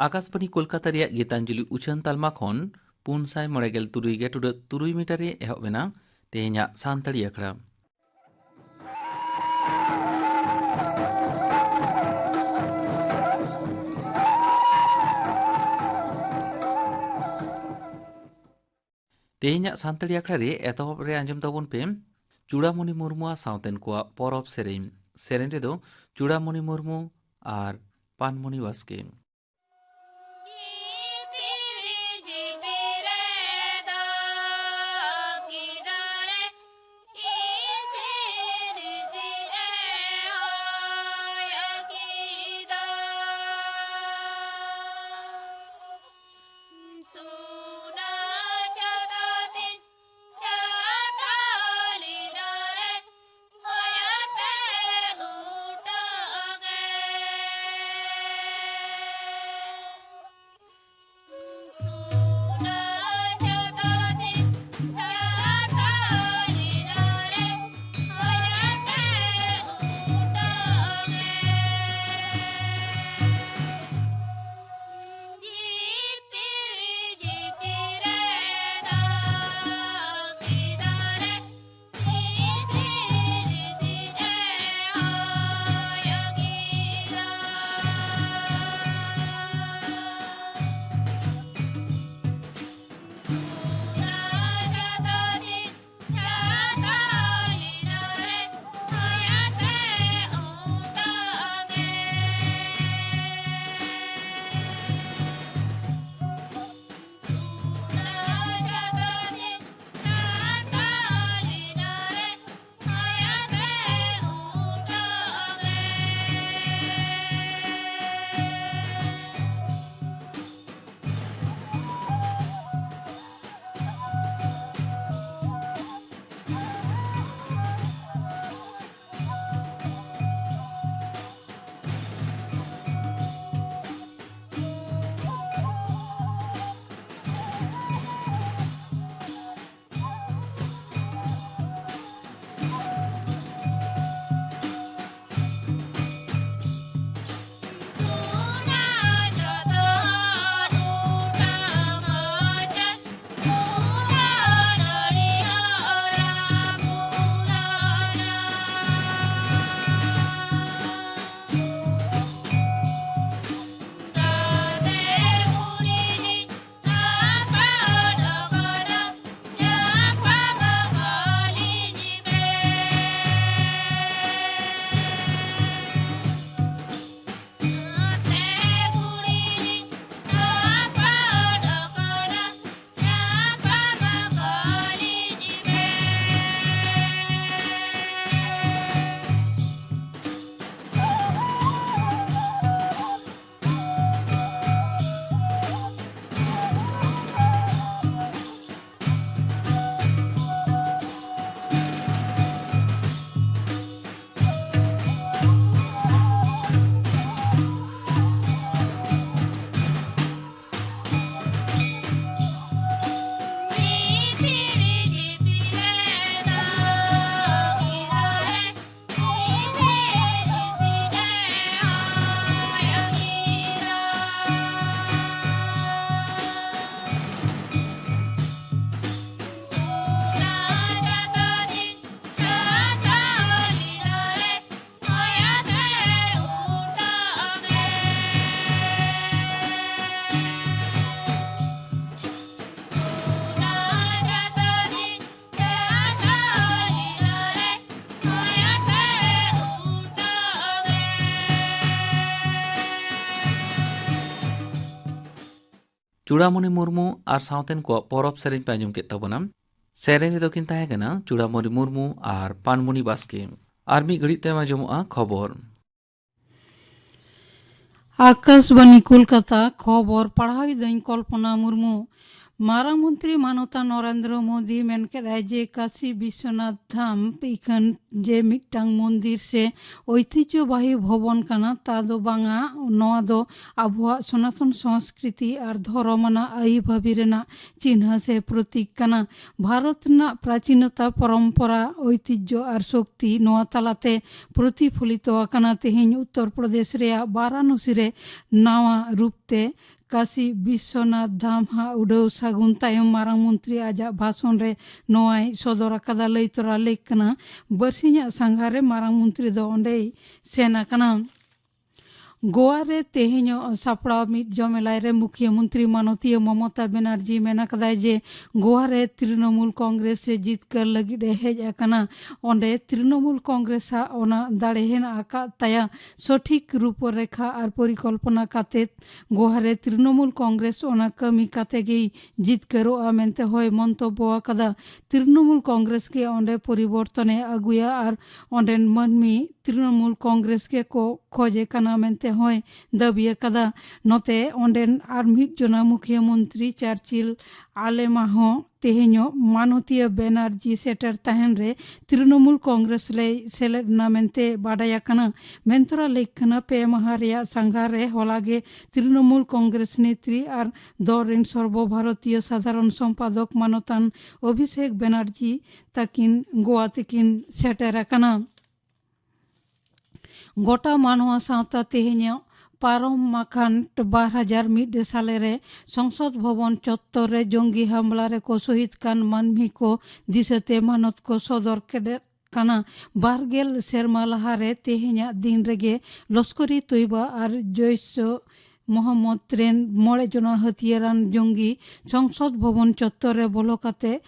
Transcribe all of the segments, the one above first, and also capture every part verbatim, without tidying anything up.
ᱟᱠᱟᱥᱵᱟᱬᱤ ᱠᱳᱞᱠᱟᱛᱟ ᱨᱮᱭᱟᱜ ᱜᱤᱛᱟᱧᱡᱚᱞᱤ ᱩᱪᱷᱟᱹᱱ ᱛᱟᱞᱢᱟ ᱠᱷᱚᱱ ᱯᱩᱱ ᱥᱟᱭ ᱢᱚᱬᱮ ᱜᱮᱞ ᱛᱩᱨᱩᱭ ᱜᱮ ᱴᱩᱰᱟᱹᱜ ᱛᱩᱨᱩᱭ ᱢᱤᱴᱟᱨ ᱨᱮ ᱮᱦᱚᱵ ᱮᱱᱟ ᱛᱮᱦᱮᱧᱟᱜ ᱥᱟᱱᱛᱟᱲᱤ ᱟᱠᱷᱲᱟ᱾ ᱛᱮᱦᱮᱧᱟᱜ ᱥᱟᱱᱛᱟᱲᱤ ᱟᱠᱷᱲᱟ ᱨᱮ ᱮᱛᱚᱦᱚᱵ ᱨᱮ ᱟᱸᱡᱚᱢ ᱛᱟᱵᱚᱱ ᱯᱮ ᱪᱩᱲᱟᱢᱚᱱᱤ ᱢᱩᱨᱢᱩᱣᱟᱜ ᱥᱟᱶᱛᱮᱱ ᱠᱚᱣᱟᱜ ᱯᱚᱨᱚᱵᱽ ᱥᱮᱨᱮᱧ᱾ ᱥᱮᱨᱮᱧ ᱨᱮᱫᱚ ᱪᱩᱲᱟᱢᱚᱱᱤ ᱢᱩᱨᱢᱩ ᱟᱨ ᱯᱟᱱᱢᱚᱱᱤ ᱵᱟᱥᱠᱮ᱾ ᱪᱩᱲᱟᱢᱚᱱᱤ ᱢᱩᱨᱢᱩ ᱟᱨ ᱥᱟᱶᱛᱮᱱ ᱠᱚᱣᱟᱜ ᱯᱚᱨᱚᱵᱽ ᱥᱮᱨᱮᱧ ᱯᱮ ᱟᱸᱡᱚᱢ ᱠᱮᱫ ᱛᱟᱵᱚᱱᱟ᱾ ᱥᱮᱨᱮᱧ ᱨᱮᱫᱚ ᱠᱤᱱ ᱛᱟᱦᱮᱸ ᱠᱟᱱᱟ ᱪᱩᱲᱟᱢᱚᱱᱤ ᱢᱩᱨᱢᱩ ᱟᱨ ᱯᱟᱱᱢᱩᱱᱤ ᱵᱟᱥᱠᱮ᱾ ᱟᱨ ᱢᱤᱫ ᱜᱷᱟᱹᱲᱤᱡ ᱛᱟᱭᱚᱢ ᱟᱸᱡᱚᱢᱚᱜᱼᱟ ᱠᱷᱚᱵᱚᱨ᱾ ᱟᱠᱟᱥᱵᱟᱱᱤ ᱠᱳᱞᱠᱟᱛᱟ, ᱠᱷᱚᱵᱚᱨ ᱯᱟᱲᱦᱟᱣᱤᱫᱟᱹᱧ ᱠᱚᱞᱯᱚᱱᱟ ᱢᱩᱨᱢᱩ᱾ ᱢᱟᱨᱟᱝ ᱢᱚᱱᱛᱨᱤ ᱢᱟᱱᱚᱛᱟᱱ ᱱᱚᱨᱮᱱᱫᱨᱚ ᱢᱳᱫᱤ ᱢᱮᱱ ᱠᱮᱫᱟᱭ ᱡᱮ ᱠᱟᱥᱤ ᱵᱤᱥᱥᱚᱱᱟᱛᱷ ᱫᱷᱟᱢ ᱤᱠᱷᱟᱹᱱ ᱡᱮ ᱢᱤᱫᱴᱟᱝ ᱢᱚᱱᱫᱤᱨ ᱥᱮ ᱳᱭᱛᱤᱦᱡᱚᱵᱟᱦᱤ ᱵᱷᱚᱵᱚᱱ ᱠᱟᱱᱟ, ᱛᱟ ᱫᱚ ᱵᱟᱝᱟ᱾ ᱱᱚᱣᱟ ᱫᱚ ᱟᱵᱚᱣᱟᱜ ᱥᱚᱱᱟᱛᱚᱱ ᱥᱚᱝᱥᱠᱨᱤᱛᱤ ᱟᱨ ᱫᱷᱚᱨᱚᱢ ᱟᱱᱟᱜ ᱟᱹᱭᱤᱵᱷᱟᱹᱵᱤ ᱨᱮᱱᱟᱜ ᱪᱤᱱᱦᱟᱹ ᱥᱮ ᱯᱨᱚᱛᱤᱠ ᱠᱟᱱᱟ᱾ ᱵᱷᱟᱨᱚᱛ ᱨᱮᱱᱟᱜ ᱯᱨᱟᱪᱤᱱᱚᱛᱟ, ᱯᱚᱨᱚᱢᱯᱚᱨᱟ, ᱳᱭᱛᱤᱦᱡᱚ ᱟᱨ ᱥᱚᱠᱛᱤ ᱱᱚᱣᱟ ᱛᱟᱞᱟᱛᱮ ᱯᱨᱚᱛᱤᱯᱷᱚᱞᱤᱛᱚ ᱟᱠᱟᱱᱟ᱾ ᱛᱮᱦᱮᱧ ᱩᱛᱛᱚᱨ ᱯᱨᱚᱫᱮᱥ ᱨᱮᱭᱟᱜ ᱵᱟᱨᱟᱱᱚᱥᱤ ᱨᱮ ᱱᱟᱣᱟ ᱨᱩᱯ ᱛᱮ ᱠᱟᱥᱤ ᱵᱤᱥᱥᱚᱱᱟᱛᱷ ᱫᱷᱟᱢ ᱦᱟᱜ ᱩᱰᱟᱹᱣ ᱥᱟᱹᱜᱩᱱ ᱛᱟᱭᱚᱢ ᱢᱟᱨᱟᱝ ᱢᱚᱱᱛᱨᱤ ᱟᱡᱟᱜ ᱵᱷᱟᱥᱚᱱ ᱨᱮ ᱱᱚᱣᱟᱭ ᱥᱚᱫᱚᱨ ᱟᱠᱟᱫᱟ᱾ ᱞᱟᱹᱭ ᱛᱚᱨᱟ ᱞᱮᱠ ᱠᱟᱱᱟ, ᱵᱟᱨᱥᱤᱧᱟᱜ ᱥᱟᱸᱜᱷᱟᱨ ᱨᱮ ᱢᱟᱨᱟᱝ ᱢᱚᱱᱛᱨᱤ ᱫᱚ ᱚᱸᱰᱮᱭ ᱥᱮᱱ ᱟᱠᱟᱱᱟ᱾ ᱜᱳᱣᱟ ᱨᱮ ᱛᱮᱦᱮᱧᱚᱜ ᱥᱟᱯᱲᱟᱣ ᱢᱤᱫ ᱡᱚᱢᱮᱞᱟᱭ ᱨᱮ ᱢᱩᱠᱷᱤᱭᱟᱹ ᱢᱚᱱᱛᱨᱤ ᱢᱟᱱᱚᱛᱤᱭᱟᱹ ᱢᱚᱢᱚᱛᱟ ᱵᱮᱱᱟᱨᱡᱤ ᱢᱮᱱ ᱟᱠᱟᱫᱟᱭ ᱡᱮ ᱜᱳᱣᱟ ᱨᱮ ᱛᱨᱤᱱᱚᱢᱩᱞ ᱠᱚᱝᱜᱨᱮᱥ ᱮ ᱡᱤᱛᱠᱟᱹᱨ ᱞᱟᱹᱜᱤᱫ ᱮ ᱦᱮᱡ ᱟᱠᱟᱱᱟ᱾ ᱚᱸᱰᱮ ᱛᱨᱤᱱᱚᱢᱩᱞ ᱠᱚᱝᱜᱨᱮᱥ ᱟᱜ ᱚᱱᱟ ᱫᱟᱲᱮ ᱦᱮᱱᱟᱜ ᱟᱠᱟᱫ ᱛᱟᱭᱟ᱾ ᱥᱚᱴᱷᱤᱠ ᱨᱩᱯᱚᱨᱮᱠᱷᱟ ᱟᱨ ᱯᱚᱨᱤᱠᱚᱞᱯᱚᱱᱟ ᱠᱟᱛᱮ ᱜᱳᱣᱟ ᱨᱮ ᱛᱨᱤᱱᱚᱢᱩᱞ ᱠᱚᱝᱜᱨᱮᱥ ᱚᱱᱟ ᱠᱟᱹᱢᱤ ᱠᱟᱛᱮ ᱜᱮᱭ ᱡᱤᱛᱠᱟᱹᱨᱚᱜᱼᱟ ᱢᱮᱱᱛᱮ ᱦᱚᱸᱭ ᱢᱚᱱᱛᱚᱵᱵᱚ ᱟᱠᱟᱫᱟ᱾ ᱛᱨᱤᱱᱚᱢᱩᱞ ᱠᱚᱝᱜᱨᱮᱥ ᱜᱮ ᱚᱸᱰᱮ ᱯᱚᱨᱤᱵᱚᱨᱛᱚᱱᱮ ᱟᱹᱜᱩᱭᱟ ᱟᱨ ᱚᱸᱰᱮᱱ ᱢᱟᱹᱱᱢᱤ ᱛᱨᱤᱱᱚᱢᱩᱞ ᱠᱚᱝᱜᱨᱮᱥ ᱜᱮᱠᱚ ᱠᱷᱚᱡᱮ ᱠᱟᱱᱟ ᱢᱮᱱᱛᱮ ᱦᱚᱸᱭ ᱫᱟᱹᱵᱤ ᱟᱠᱟᱫᱟ᱾ ᱱᱚᱛᱮ ᱚᱸᱰᱮᱱ ᱟᱨ ᱢᱤᱫ ᱡᱚᱱᱟ ᱢᱩᱠᱷᱤᱭᱟᱹ ᱢᱚᱱᱛᱨᱤ ᱪᱟᱨᱪᱤᱞ ᱟᱞᱮᱢᱟ ᱦᱚᱸ ᱛᱮᱦᱮᱧᱚᱜ ᱢᱟᱱᱚᱛᱤᱭᱟᱹ ᱵᱮᱱᱟᱨᱡᱤ ᱥᱮᱴᱮᱨ ᱛᱟᱦᱮᱱ ᱨᱮ ᱛᱨᱤᱱᱚᱢᱩᱞ ᱠᱚᱝᱜᱨᱮᱥ ᱞᱮᱭ ᱥᱮᱞᱮᱫ ᱮᱱᱟ ᱢᱮᱱᱛᱮ ᱵᱟᱰᱟᱭ ᱟᱠᱟᱱᱟ᱾ ᱢᱮᱱᱛᱚᱨᱟ ᱞᱮᱠ ᱠᱟᱱᱟ, ᱯᱮ ᱢᱟᱦᱟ ᱨᱮᱭᱟᱜ ᱥᱟᱸᱜᱷᱟᱨ ᱨᱮ ᱦᱚᱞᱟ ᱜᱮ ᱛᱨᱤᱱᱚᱢᱩᱞ ᱠᱚᱝᱜᱨᱮᱥ ᱱᱮᱛᱨᱤ ᱟᱨ ᱫᱚᱞ ᱨᱮᱱ ᱥᱚᱨᱵᱚ ᱵᱷᱟᱨᱚᱛᱤᱭᱚ ᱥᱟᱫᱷᱟᱨᱚᱱ ᱥᱚᱢᱯᱟᱫᱚᱠ ᱢᱟᱱᱚᱛᱟᱱ ᱚᱵᱷᱤᱥᱮᱠ ᱵᱮᱱᱟᱨᱡᱤ ᱛᱟᱹᱠᱤᱱ ᱜᱳᱣᱟ ᱛᱮᱠᱤᱱ ᱥᱮᱴᱮᱨ ᱟᱠᱟᱱᱟ᱾ ᱜᱚᱴᱟ ᱢᱟᱱᱣᱟ ᱥᱟᱶᱛᱟ ᱛᱮᱦᱮᱧᱚᱜ ᱯᱟᱨᱚᱢ ᱢᱟᱠᱷᱟᱱ ᱵᱟᱨ ᱦᱟᱡᱟᱨ ᱢᱤᱫ ᱥᱟᱞᱮ ᱨᱮ ᱥᱚᱝᱥᱚᱫ ᱵᱷᱚᱵᱚᱱ ᱪᱚᱛᱛᱚᱨ ᱨᱮ ᱡᱚᱝᱜᱤ ᱦᱟᱢᱞᱟ ᱨᱮᱠᱚ ᱥᱚᱦᱤᱫ ᱠᱟᱱ ᱢᱟᱹᱱᱢᱤ ᱠᱚ ᱫᱤᱥᱟᱹᱛᱮ ᱢᱟᱱᱚᱛ ᱠᱚ ᱥᱚᱫᱚᱨ ᱠᱮᱫ ᱠᱟᱱᱟ᱾ ᱵᱟᱨ ᱜᱮᱞ ᱥᱮᱨᱢᱟ ᱞᱟᱦᱟᱨᱮ ᱛᱮᱦᱮᱧᱟᱜ ᱫᱤᱱ ᱨᱮᱜᱮ ᱞᱚᱥᱠᱚᱨᱤ ᱛᱚᱭᱵᱟ ᱟᱨ ᱡᱚᱭᱥᱚ ᱢᱚᱦᱚᱢᱢᱚᱫᱽ ᱨᱮᱱ ᱢᱚᱬᱮ ᱡᱚᱱᱟ ᱦᱟᱹᱛᱭᱟᱹᱨᱟᱱ ᱡᱚᱝᱜᱤ ᱥᱚᱝᱥᱚᱫ ᱵᱷᱚᱵᱚᱱ ᱪᱚᱛᱛᱚᱨ ᱨᱮ ᱵᱚᱞᱚ ᱠᱟᱛᱮ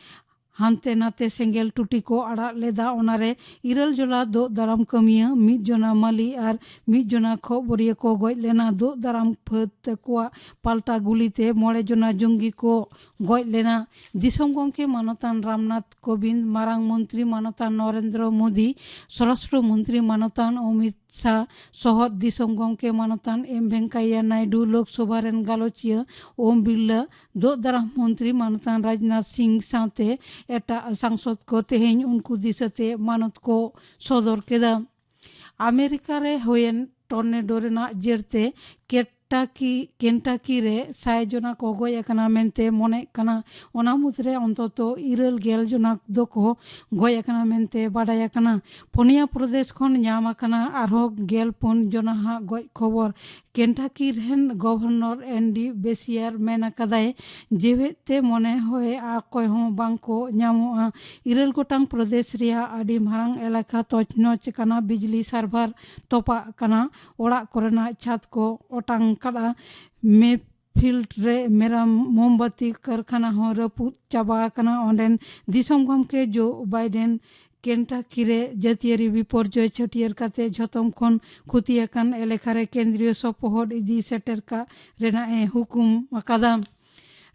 ᱦᱟᱱᱛᱮ ᱱᱟᱛᱮ ᱥᱮᱸᱜᱮᱞ ᱴᱩᱴᱤ ᱠᱚ ᱟᱲᱟᱜ ᱞᱮᱫᱟ᱾ ᱚᱱᱟᱨᱮ ᱤᱨᱟᱹᱞ ᱡᱚᱱᱟ ᱫᱳᱜ ᱫᱟᱨᱟᱢ ᱠᱟᱹᱢᱤᱭᱟᱹ, ᱢᱤᱫ ᱡᱚᱱᱟ ᱢᱟᱹᱞᱤ ᱟᱨ ᱢᱤᱫ ᱡᱚᱱᱟ ᱠᱷᱚᱵᱚᱨᱤᱭᱟᱹ ᱠᱚ ᱜᱚᱡ ᱞᱮᱱᱟ᱾ ᱫᱳᱜ ᱫᱟᱨᱟᱢ ᱯᱷᱟᱹᱫ ᱛᱟᱠᱚᱣᱟᱜ ᱯᱟᱞᱴᱟ ᱜᱩᱞᱤᱛᱮ ᱢᱚᱬᱮ ᱡᱚᱱᱟ ᱡᱚᱝᱜᱤ ᱠᱚ ᱜᱚᱡ ᱞᱮᱱᱟ᱾ ᱫᱤᱥᱚᱢ ᱜᱚᱢᱠᱮ ᱢᱟᱱᱚᱛᱟᱱ ᱨᱟᱢᱱᱟᱛᱷ ᱠᱳᱵᱤᱱᱫᱽ, ᱢᱟᱨᱟᱝ ᱢᱚᱱᱛᱨᱤ ᱢᱟᱱᱚᱛᱟᱱ ᱱᱚᱨᱮᱱᱫᱨᱚ ᱢᱳᱫᱤ, ᱥᱚᱨᱟᱥᱴᱨᱚ ᱢᱚᱱᱛᱨᱤ ᱢᱟᱱᱚᱛᱟᱱ ᱚᱢᱤᱛ ᱥᱟᱦ, ᱥᱚᱦᱚᱫ ᱫᱤᱥᱚᱢ ᱜᱚᱢᱠᱮ ᱢᱟᱱᱚᱛᱟᱱ ᱮᱢ ᱵᱷᱮᱝᱠᱟᱭᱟ ᱱᱟᱭᱰᱩ, ᱞᱳᱠᱥᱚᱵᱷᱟ ᱨᱮᱱ ᱜᱟᱞᱚᱪᱤᱭᱟᱹ ᱳᱢ ᱵᱤᱨᱞᱟ, ᱫᱳᱜ ᱫᱟᱨᱟᱢ ᱢᱚᱱᱛᱨᱤ ᱢᱟᱱᱚᱛᱟᱱ ᱨᱟᱡᱽᱱᱟᱛᱷ ᱥᱤᱝ ᱥᱟᱶᱛᱮ ᱮᱴᱟᱜ ᱥᱟᱝᱥᱚᱫ ᱠᱚ ᱛᱮᱦᱮᱧ ᱩᱱᱠᱩ ᱫᱤᱥᱟᱹᱛᱮ ᱢᱟᱱᱚᱛ ᱠᱚ ᱥᱚᱫᱚᱨ ᱠᱮᱫᱟ᱾ ᱟᱢᱮᱨᱤᱠᱟ ᱨᱮ ᱦᱩᱭᱮᱱ ᱴᱚᱨᱱᱮᱰᱳ ᱨᱮᱱᱟᱜ ᱡᱮᱨᱛᱮ ᱠᱮᱱᱴᱟᱠᱤ, ᱠᱮᱱᱴᱟᱠᱤ ᱨᱮ ᱥᱟᱭ ᱡᱚᱱᱟ ᱠᱚ ᱜᱚᱡ ᱟᱠᱟᱱᱟ ᱢᱮᱱᱛᱮ ᱢᱚᱱᱮᱜ ᱠᱟᱱᱟ᱾ ᱚᱱᱟ ᱢᱩᱫᱽᱨᱮ ᱚᱱᱛᱚᱛᱚ ᱤᱨᱟᱹᱞ ᱜᱮᱞ ᱡᱚᱱᱟ ᱫᱚᱠᱚ ᱜᱚᱡ ᱟᱠᱟᱱᱟ ᱢᱮᱱᱛᱮ ᱵᱟᱰᱟᱭ ᱟᱠᱟᱱᱟ᱾ ᱯᱩᱱᱭᱟ ᱯᱨᱚᱫᱮᱥ ᱠᱷᱚᱱ ᱧᱟᱢ ᱟᱠᱟᱱᱟ ᱟᱨᱦᱚᱸ ᱜᱮᱞ ᱯᱩᱱ ᱡᱚᱱᱟ ᱦᱟᱜ ᱜᱚᱡ ᱠᱷᱚᱵᱚᱨ᱾ ᱠᱮᱱᱴᱟᱠᱤ ᱨᱮᱱ ᱜᱚᱵᱷᱚᱨᱱᱚᱨ ᱮᱱ ᱰᱤ ᱵᱮᱥᱤᱭᱟᱨ ᱢᱮᱱ ᱟᱠᱟᱫᱟᱭ, ᱡᱮᱣᱮᱫ ᱛᱮ ᱢᱚᱱᱮ ᱦᱚᱭ ᱚᱠᱚᱭ ᱦᱚᱸ ᱵᱟᱝ ᱠᱚ ᱧᱟᱢᱚᱜᱼᱟ᱾ ᱤᱨᱟᱹᱞ ᱜᱚᱴᱟᱝ ᱯᱨᱚᱫᱮᱥ ᱨᱮᱭᱟᱜ ᱟᱹᱰᱤ ᱢᱟᱨᱟᱝ ᱮᱞᱟᱠᱟ ᱛᱚᱪᱱᱚᱪ ᱟᱠᱟᱱᱟ, ᱵᱤᱡᱽᱞᱤ ᱥᱟᱨᱵᱷᱟᱨ ᱛᱚᱯᱟᱜ ᱟᱠᱟᱱᱟ, ᱚᱲᱟᱜ ᱠᱚᱨᱮᱱᱟᱜ ᱪᱷᱟᱫᱽ ᱠᱚ ᱚᱴᱟᱝ ᱟᱠᱟᱫᱼᱟ᱾ ᱢᱮᱯᱷᱤᱞᱰ ᱨᱮ ᱢᱮᱨᱟᱢ ᱢᱳᱢᱵᱟᱛᱤ ᱠᱟᱨᱠᱷᱟᱱᱟ ᱦᱚᱸ ᱨᱟᱹᱯᱩᱫ ᱪᱟᱵᱟ ᱟᱠᱟᱱᱟ᱾ ᱚᱸᱰᱮᱱ ᱫᱤᱥᱚᱢ ᱜᱚᱢᱠᱮ ᱡᱳ ᱵᱟᱭᱰᱮᱱ ᱠᱮᱱᱴᱟᱠᱤ ᱨᱮ ᱡᱟᱹᱛᱤᱭᱟᱹᱨᱤ ᱵᱤᱯᱚᱨᱡᱚᱭ ᱪᱷᱟᱹᱴᱭᱟᱹᱨ ᱠᱟᱛᱮ ᱡᱷᱚᱛᱚᱢ ᱠᱷᱚᱱ ᱠᱷᱚᱛᱤ ᱟᱠᱟᱱ ᱮᱞᱟᱠᱟ ᱨᱮ ᱠᱮᱱᱫᱨᱤᱭᱚ ᱥᱚᱯᱚᱦᱚᱫ ᱤᱫᱤ ᱥᱮᱴᱮᱨ ᱠᱟᱜ ᱨᱮᱱᱟᱜ ᱮ ᱦᱩᱠᱩᱢ ᱟᱠᱟᱫᱟ᱾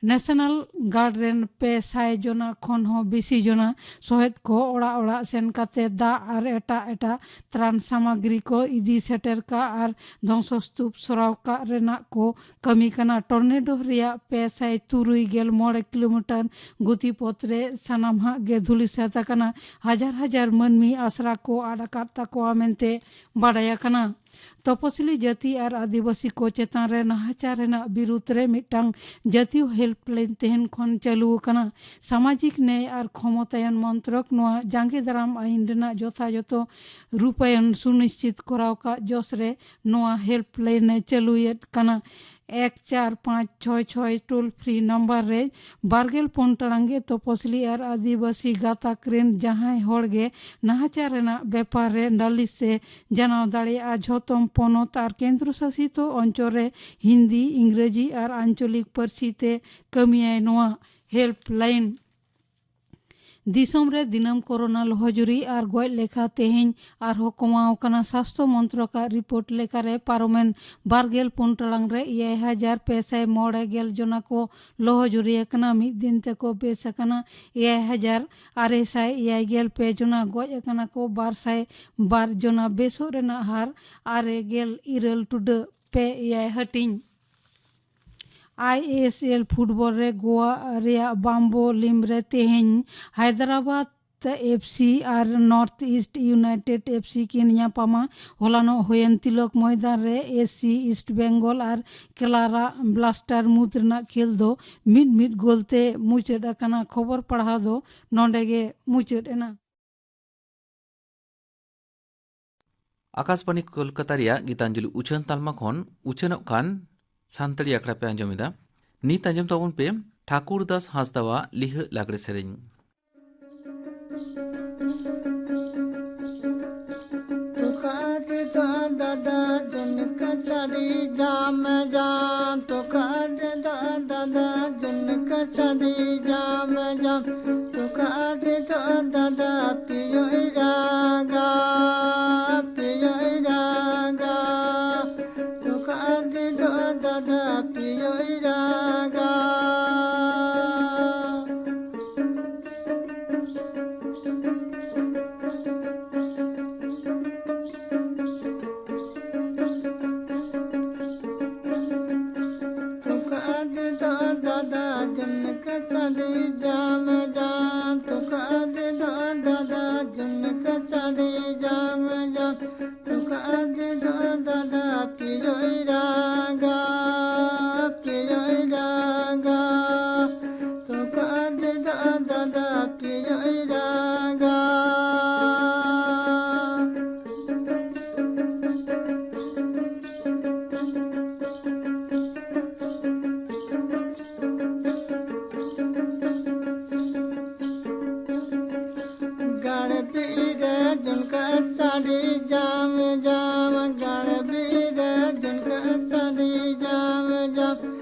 ᱱᱮᱥᱱᱟᱞ ᱜᱟᱨᱰ ᱨᱮᱱ ᱯᱮ ᱥᱟᱭ ᱡᱚᱱᱟ ᱠᱷᱚᱱ ᱦᱚᱸ ᱵᱮᱥᱤ ᱡᱚᱱᱟ ᱥᱚᱦᱮᱫ ᱠᱚ ᱚᱲᱟᱜ ᱚᱲᱟᱜ ᱥᱮᱱ ᱠᱟᱛᱮ ᱫᱟᱜ ᱟᱨ ᱮᱴᱟᱜ ᱮᱴᱟᱜ ᱛᱨᱟᱱ ᱥᱟᱢᱟᱜᱨᱤ ᱠᱚ ᱤᱫᱤ ᱥᱮᱴᱮᱨ ᱠᱟᱜ ᱟᱨ ᱫᱷᱚᱝᱥᱚ ᱥᱛᱩᱯ ᱥᱚᱨᱟᱣ ᱠᱟᱜ ᱨᱮᱱᱟᱜ ᱠᱚ ᱠᱟᱹᱢᱤ ᱠᱟᱱᱟ᱾ ᱴᱚᱨᱱᱮᱰᱳ ᱨᱮᱭᱟᱜ ᱯᱮ ᱥᱟᱭ ᱛᱩᱨᱩᱭ ᱜᱮᱞ ᱢᱚᱬᱮ ᱠᱤᱞᱳᱢᱤᱴᱟᱨ ᱜᱚᱛᱤ ᱯᱚᱛᱷ ᱨᱮ ᱥᱟᱱᱟᱢ ᱦᱟᱜ ᱜᱮ ᱫᱷᱩᱞᱤ ᱥᱟᱛ ᱟᱠᱟᱱᱟ᱾ ᱦᱟᱡᱟᱨ ᱦᱟᱡᱟᱨ ᱢᱟᱹᱱᱢᱤ ᱟᱥᱨᱟ ᱠᱚ ᱟᱫ ᱟᱠᱟᱫ ᱛᱟᱠᱚᱣᱟ ᱢᱮᱱᱛᱮ ᱵᱟᱰᱟᱭ ᱟᱠᱟᱱᱟ᱾ ᱛᱚᱯᱚᱥᱤᱞᱤ ᱡᱟᱹᱛᱤ ᱟᱨ ᱟᱹᱫᱤᱵᱟᱹᱥᱤ ᱠᱚ ᱪᱮᱛᱟᱱ ᱨᱮ ᱱᱟᱦᱟᱪᱟᱨ ᱨᱮᱱᱟᱜ ᱵᱤᱨᱩᱫᱽ ᱨᱮ ᱢᱤᱫᱴᱟᱝ ᱡᱟᱹᱛᱤᱭᱚ ᱦᱮᱞᱯᱞᱟᱭᱤᱱ ᱛᱮᱦᱮᱧ ᱠᱷᱚᱱ ᱪᱟᱹᱞᱩ ᱟᱠᱟᱱᱟ᱾ ᱥᱟᱢᱟᱡᱤᱠ ᱱᱮᱭ ᱟᱨ ᱠᱷᱚᱢᱚᱛᱟᱭᱚᱱ ᱢᱚᱱᱛᱨᱚᱠ ᱱᱚᱣᱟ ᱡᱟᱸᱜᱮ ᱫᱟᱨᱟᱢ ᱟᱹᱭᱤᱱ ᱨᱮᱱᱟᱜ ᱡᱚᱛᱷᱟᱡᱚᱛᱚ ᱨᱩᱯᱟᱭᱚᱱ ᱥᱩᱱᱤᱥᱪᱤᱛ ᱠᱚᱨᱟᱣ ᱠᱟᱜ ᱡᱚᱥ ᱨᱮ ᱱᱚᱣᱟ ᱦᱮᱞᱯᱞᱟᱭᱤᱱ ᱮ ᱪᱟᱹᱞᱩᱭᱮᱫ ᱠᱟᱱᱟ᱾ ᱮᱠ ᱪᱟᱨ ᱯᱟᱸᱪ ᱪᱷᱚᱭ ᱪᱷᱚᱭ ᱴᱳᱞ ᱯᱷᱨᱤ ᱱᱟᱢᱵᱟᱨ ᱨᱮ ᱵᱟᱨᱜᱮᱞ ᱯᱩᱱ ᱴᱟᱲᱟᱝ ᱜᱮ ᱛᱚᱯᱚᱥᱤᱞᱤ ᱟᱨ ᱟᱹᱫᱤᱵᱟᱹᱥᱤ ᱜᱟᱛᱟᱠ ᱨᱮᱱ ᱡᱟᱦᱟᱸᱭ ᱦᱚᱲ ᱜᱮ ᱱᱟᱦᱟᱪᱟᱨ ᱨᱮᱱᱟᱜ ᱵᱮᱯᱟᱨ ᱨᱮ ᱱᱟᱹᱞᱤᱥ ᱮ ᱡᱟᱱᱟᱣ ᱫᱟᱲᱮᱭᱟᱜᱼᱟ᱾ ᱡᱷᱚᱛᱚᱢ ᱯᱚᱱᱚᱛ ᱟᱨ ᱠᱮᱱᱫᱨᱚ ᱥᱟᱥᱤᱛ ᱚᱧᱪᱚᱞ ᱨᱮ ᱦᱤᱱᱫᱤ, ᱤᱝᱨᱮᱡᱤ ᱟᱨ ᱟᱧᱪᱚᱞᱤᱠ ᱯᱟᱹᱨᱥᱤ ᱛᱮ ᱠᱟᱹᱢᱤᱭᱟᱭ ᱱᱚᱣᱟ ᱦᱮᱞᱯᱞᱟᱭᱤᱱ᱾ ᱫᱤᱥᱚᱢ ᱨᱮ ᱫᱤᱱᱟᱹᱢ ᱠᱳᱨᱳᱱᱟ ᱞᱚᱦᱚᱡᱩᱨᱤ ᱟᱨ ᱜᱚᱡ ᱞᱮᱠᱷᱟ ᱛᱮᱦᱮᱧ ᱟᱨᱦᱚᱸ ᱠᱚᱢᱟᱣ ᱟᱠᱟᱱᱟ᱾ ᱥᱟᱥᱛᱷᱚ ᱢᱚᱱᱛᱨᱚᱠᱟᱜ ᱨᱤᱯᱳᱨᱴ ᱞᱮᱠᱟᱨᱮ, ᱯᱟᱨᱚᱢᱮᱱ ᱵᱟᱨᱜᱮᱞ ᱯᱩᱱ ᱴᱟᱲᱟᱝ ᱨᱮ ᱮᱭᱟᱭ ᱦᱟᱡᱟᱨ ᱯᱮ ᱥᱟᱭ ᱢᱚᱬᱮ ᱜᱮᱞ ᱡᱚᱱᱟ ᱠᱚ ᱞᱚᱦᱚᱡᱩᱨᱤ ᱟᱠᱟᱱᱟ᱾ ᱢᱤᱫ ᱫᱤᱱ ᱛᱮᱠᱚ ᱵᱮᱥ ᱟᱠᱟᱱᱟ ᱮᱭᱟᱭ ᱦᱟᱡᱟᱨ ᱟᱨᱮ ᱥᱟᱭ ᱮᱭᱟᱭ ᱜᱮᱞ ᱯᱮ ᱡᱚᱱᱟ, ᱜᱚᱡ ᱟᱠᱟᱱᱟ ᱠᱚ ᱵᱟᱨ ᱥᱟᱭ ᱵᱟᱨ ᱡᱚᱱᱟ᱾ ᱵᱮᱥᱚᱜ ᱨᱮᱱᱟᱜ ᱦᱟᱨ ᱟᱨᱮ ᱜᱮᱞ ᱤᱨᱟᱹᱞ ᱴᱩᱰᱟᱹᱜ ᱯᱮ ᱮᱭᱟᱭ ᱦᱟᱹᱴᱤᱧ᱾ ᱟᱭ ᱮᱥ ᱮᱞ ᱯᱷᱩᱴᱵᱚᱞ ᱨᱮ ᱜᱳᱣᱟ ᱨᱮᱭᱟᱜ ᱵᱟᱢᱵᱳᱞᱤᱢ ᱨᱮ ᱛᱮᱦᱮᱧ ᱦᱟᱭᱫᱨᱟᱵᱟᱫᱽ ᱮᱯᱷ ᱥᱤ ᱟᱨ north east united F C ᱠᱤᱱ ᱧᱟᱯᱟᱢᱟ᱾ ᱦᱚᱞᱟᱱᱚᱜ ᱦᱩᱭᱮᱱ ᱛᱤᱞᱚᱠ ᱢᱚᱭᱫᱟᱱ ᱨᱮ ᱮᱥ ᱥᱤ ᱤᱥᱴ ᱵᱮᱝᱜᱚᱞ ᱟᱨ ᱠᱮᱞᱟᱨᱟ ᱵᱞᱟᱥᱴᱟᱨ ᱢᱩᱫᱽ ᱨᱮᱱᱟᱜ ᱠᱷᱮᱞ ᱫᱚ ᱢᱤᱫ ᱢᱤᱫ ᱜᱳᱞ ᱛᱮ ᱢᱩᱪᱟᱹᱫ ᱟᱠᱟᱱᱟ᱾ ᱠᱷᱚᱵᱚᱨ ᱯᱟᱲᱦᱟᱣ ᱫᱚ ᱱᱚᱰᱮ ᱜᱮ ᱢᱩᱪᱟᱹᱫ ᱮᱱᱟ᱾ ᱟᱠᱟᱥᱵᱟᱬᱤ ᱠᱳᱞᱠᱟᱛᱟ ᱨᱮᱭᱟᱜ ᱜᱤᱛᱟᱧᱡᱚᱞᱤ ᱩᱪᱷᱟᱹᱱ ᱛᱟᱞᱢᱟ ᱠᱷᱚᱱ ᱩᱪᱷᱟᱹᱱᱚᱜ ᱠᱟᱱ ᱥᱟᱱᱛᱟᱲᱤ ᱟᱠᱷᱲᱟ ᱯᱮ ᱟᱸᱡᱚᱢ ᱮᱫᱟ᱾ ᱱᱤᱛ ᱟᱸᱡᱚᱢ ᱛᱟᱵᱚᱱ ᱯᱮ ᱴᱷᱟᱠᱩᱨ ᱫᱟᱥ ᱦᱟᱸᱥᱫᱟᱣᱟᱜ ᱞᱤᱦᱟᱹ ᱞᱟᱜᱽᱲᱮ ᱥᱮᱨᱮᱧ᱾ ᱛᱩᱠᱟᱹᱨ ᱫᱚ ᱫᱟᱫᱟ ᱡᱩᱱᱠᱟᱹ ᱥᱟᱹᱲᱤ ᱡᱟᱢ ᱡᱟᱢ, ᱛᱩᱠᱟᱹᱨ ᱫᱚ ᱫᱟᱫᱟ ᱡᱩᱱᱠᱟᱹ ᱥᱟᱹᱲᱤ ᱡᱟᱢ ᱡᱟᱢ, ᱛᱩᱠᱟᱹᱨ ᱫᱚ ᱫᱟᱫᱟ ᱯᱤᱭᱳᱭ ᱨᱟᱜᱟ, ᱯᱤᱭᱳᱭ ᱨᱟᱜᱟ, ᱛᱩᱠᱟᱹᱨ ᱫᱚ ᱫᱟᱫᱟ ᱯᱤᱭᱳᱭ ᱨᱟᱜᱟ᱾ ᱛᱩᱠᱟᱹᱨ ᱫᱚ ᱫᱟᱫᱟ ᱡᱩᱱᱠᱟᱹ ᱥᱟᱹᱲᱤ ᱡᱟᱢ ᱡᱟᱢ, ᱛᱩᱠᱟᱹᱨ ᱫᱚ ᱫᱟᱫᱟ ᱡᱩᱱᱠᱟᱹ ᱥᱟᱹᱲᱤ ᱡᱟᱢ ᱡᱟᱢ, ᱛᱩᱠᱟᱹᱨ ᱫᱚ ᱫᱟᱫᱟ ᱯᱤᱭᱳᱭ ᱨᱟᱜᱟ, ᱯᱤᱭᱳᱭ ᱨᱟᱜᱟ, ᱛᱩᱠᱟᱹᱨ ᱫᱚ ᱫᱟᱫᱟ ᱯᱤᱭᱳᱭ ᱨᱟᱜᱟ᱾ ᱜᱟᱲ ᱵᱤᱨ ᱨᱮ ᱡᱩᱱᱠᱟᱹ ᱥᱟᱹᱲᱤ ᱡᱟᱢ ᱡᱟᱢ, ᱜᱟᱲ ᱵᱤᱨ ᱨᱮ ᱡᱩᱱᱠᱟᱹ ᱥᱟᱹᱲᱤ ᱡᱟᱢ ᱡᱟᱢ,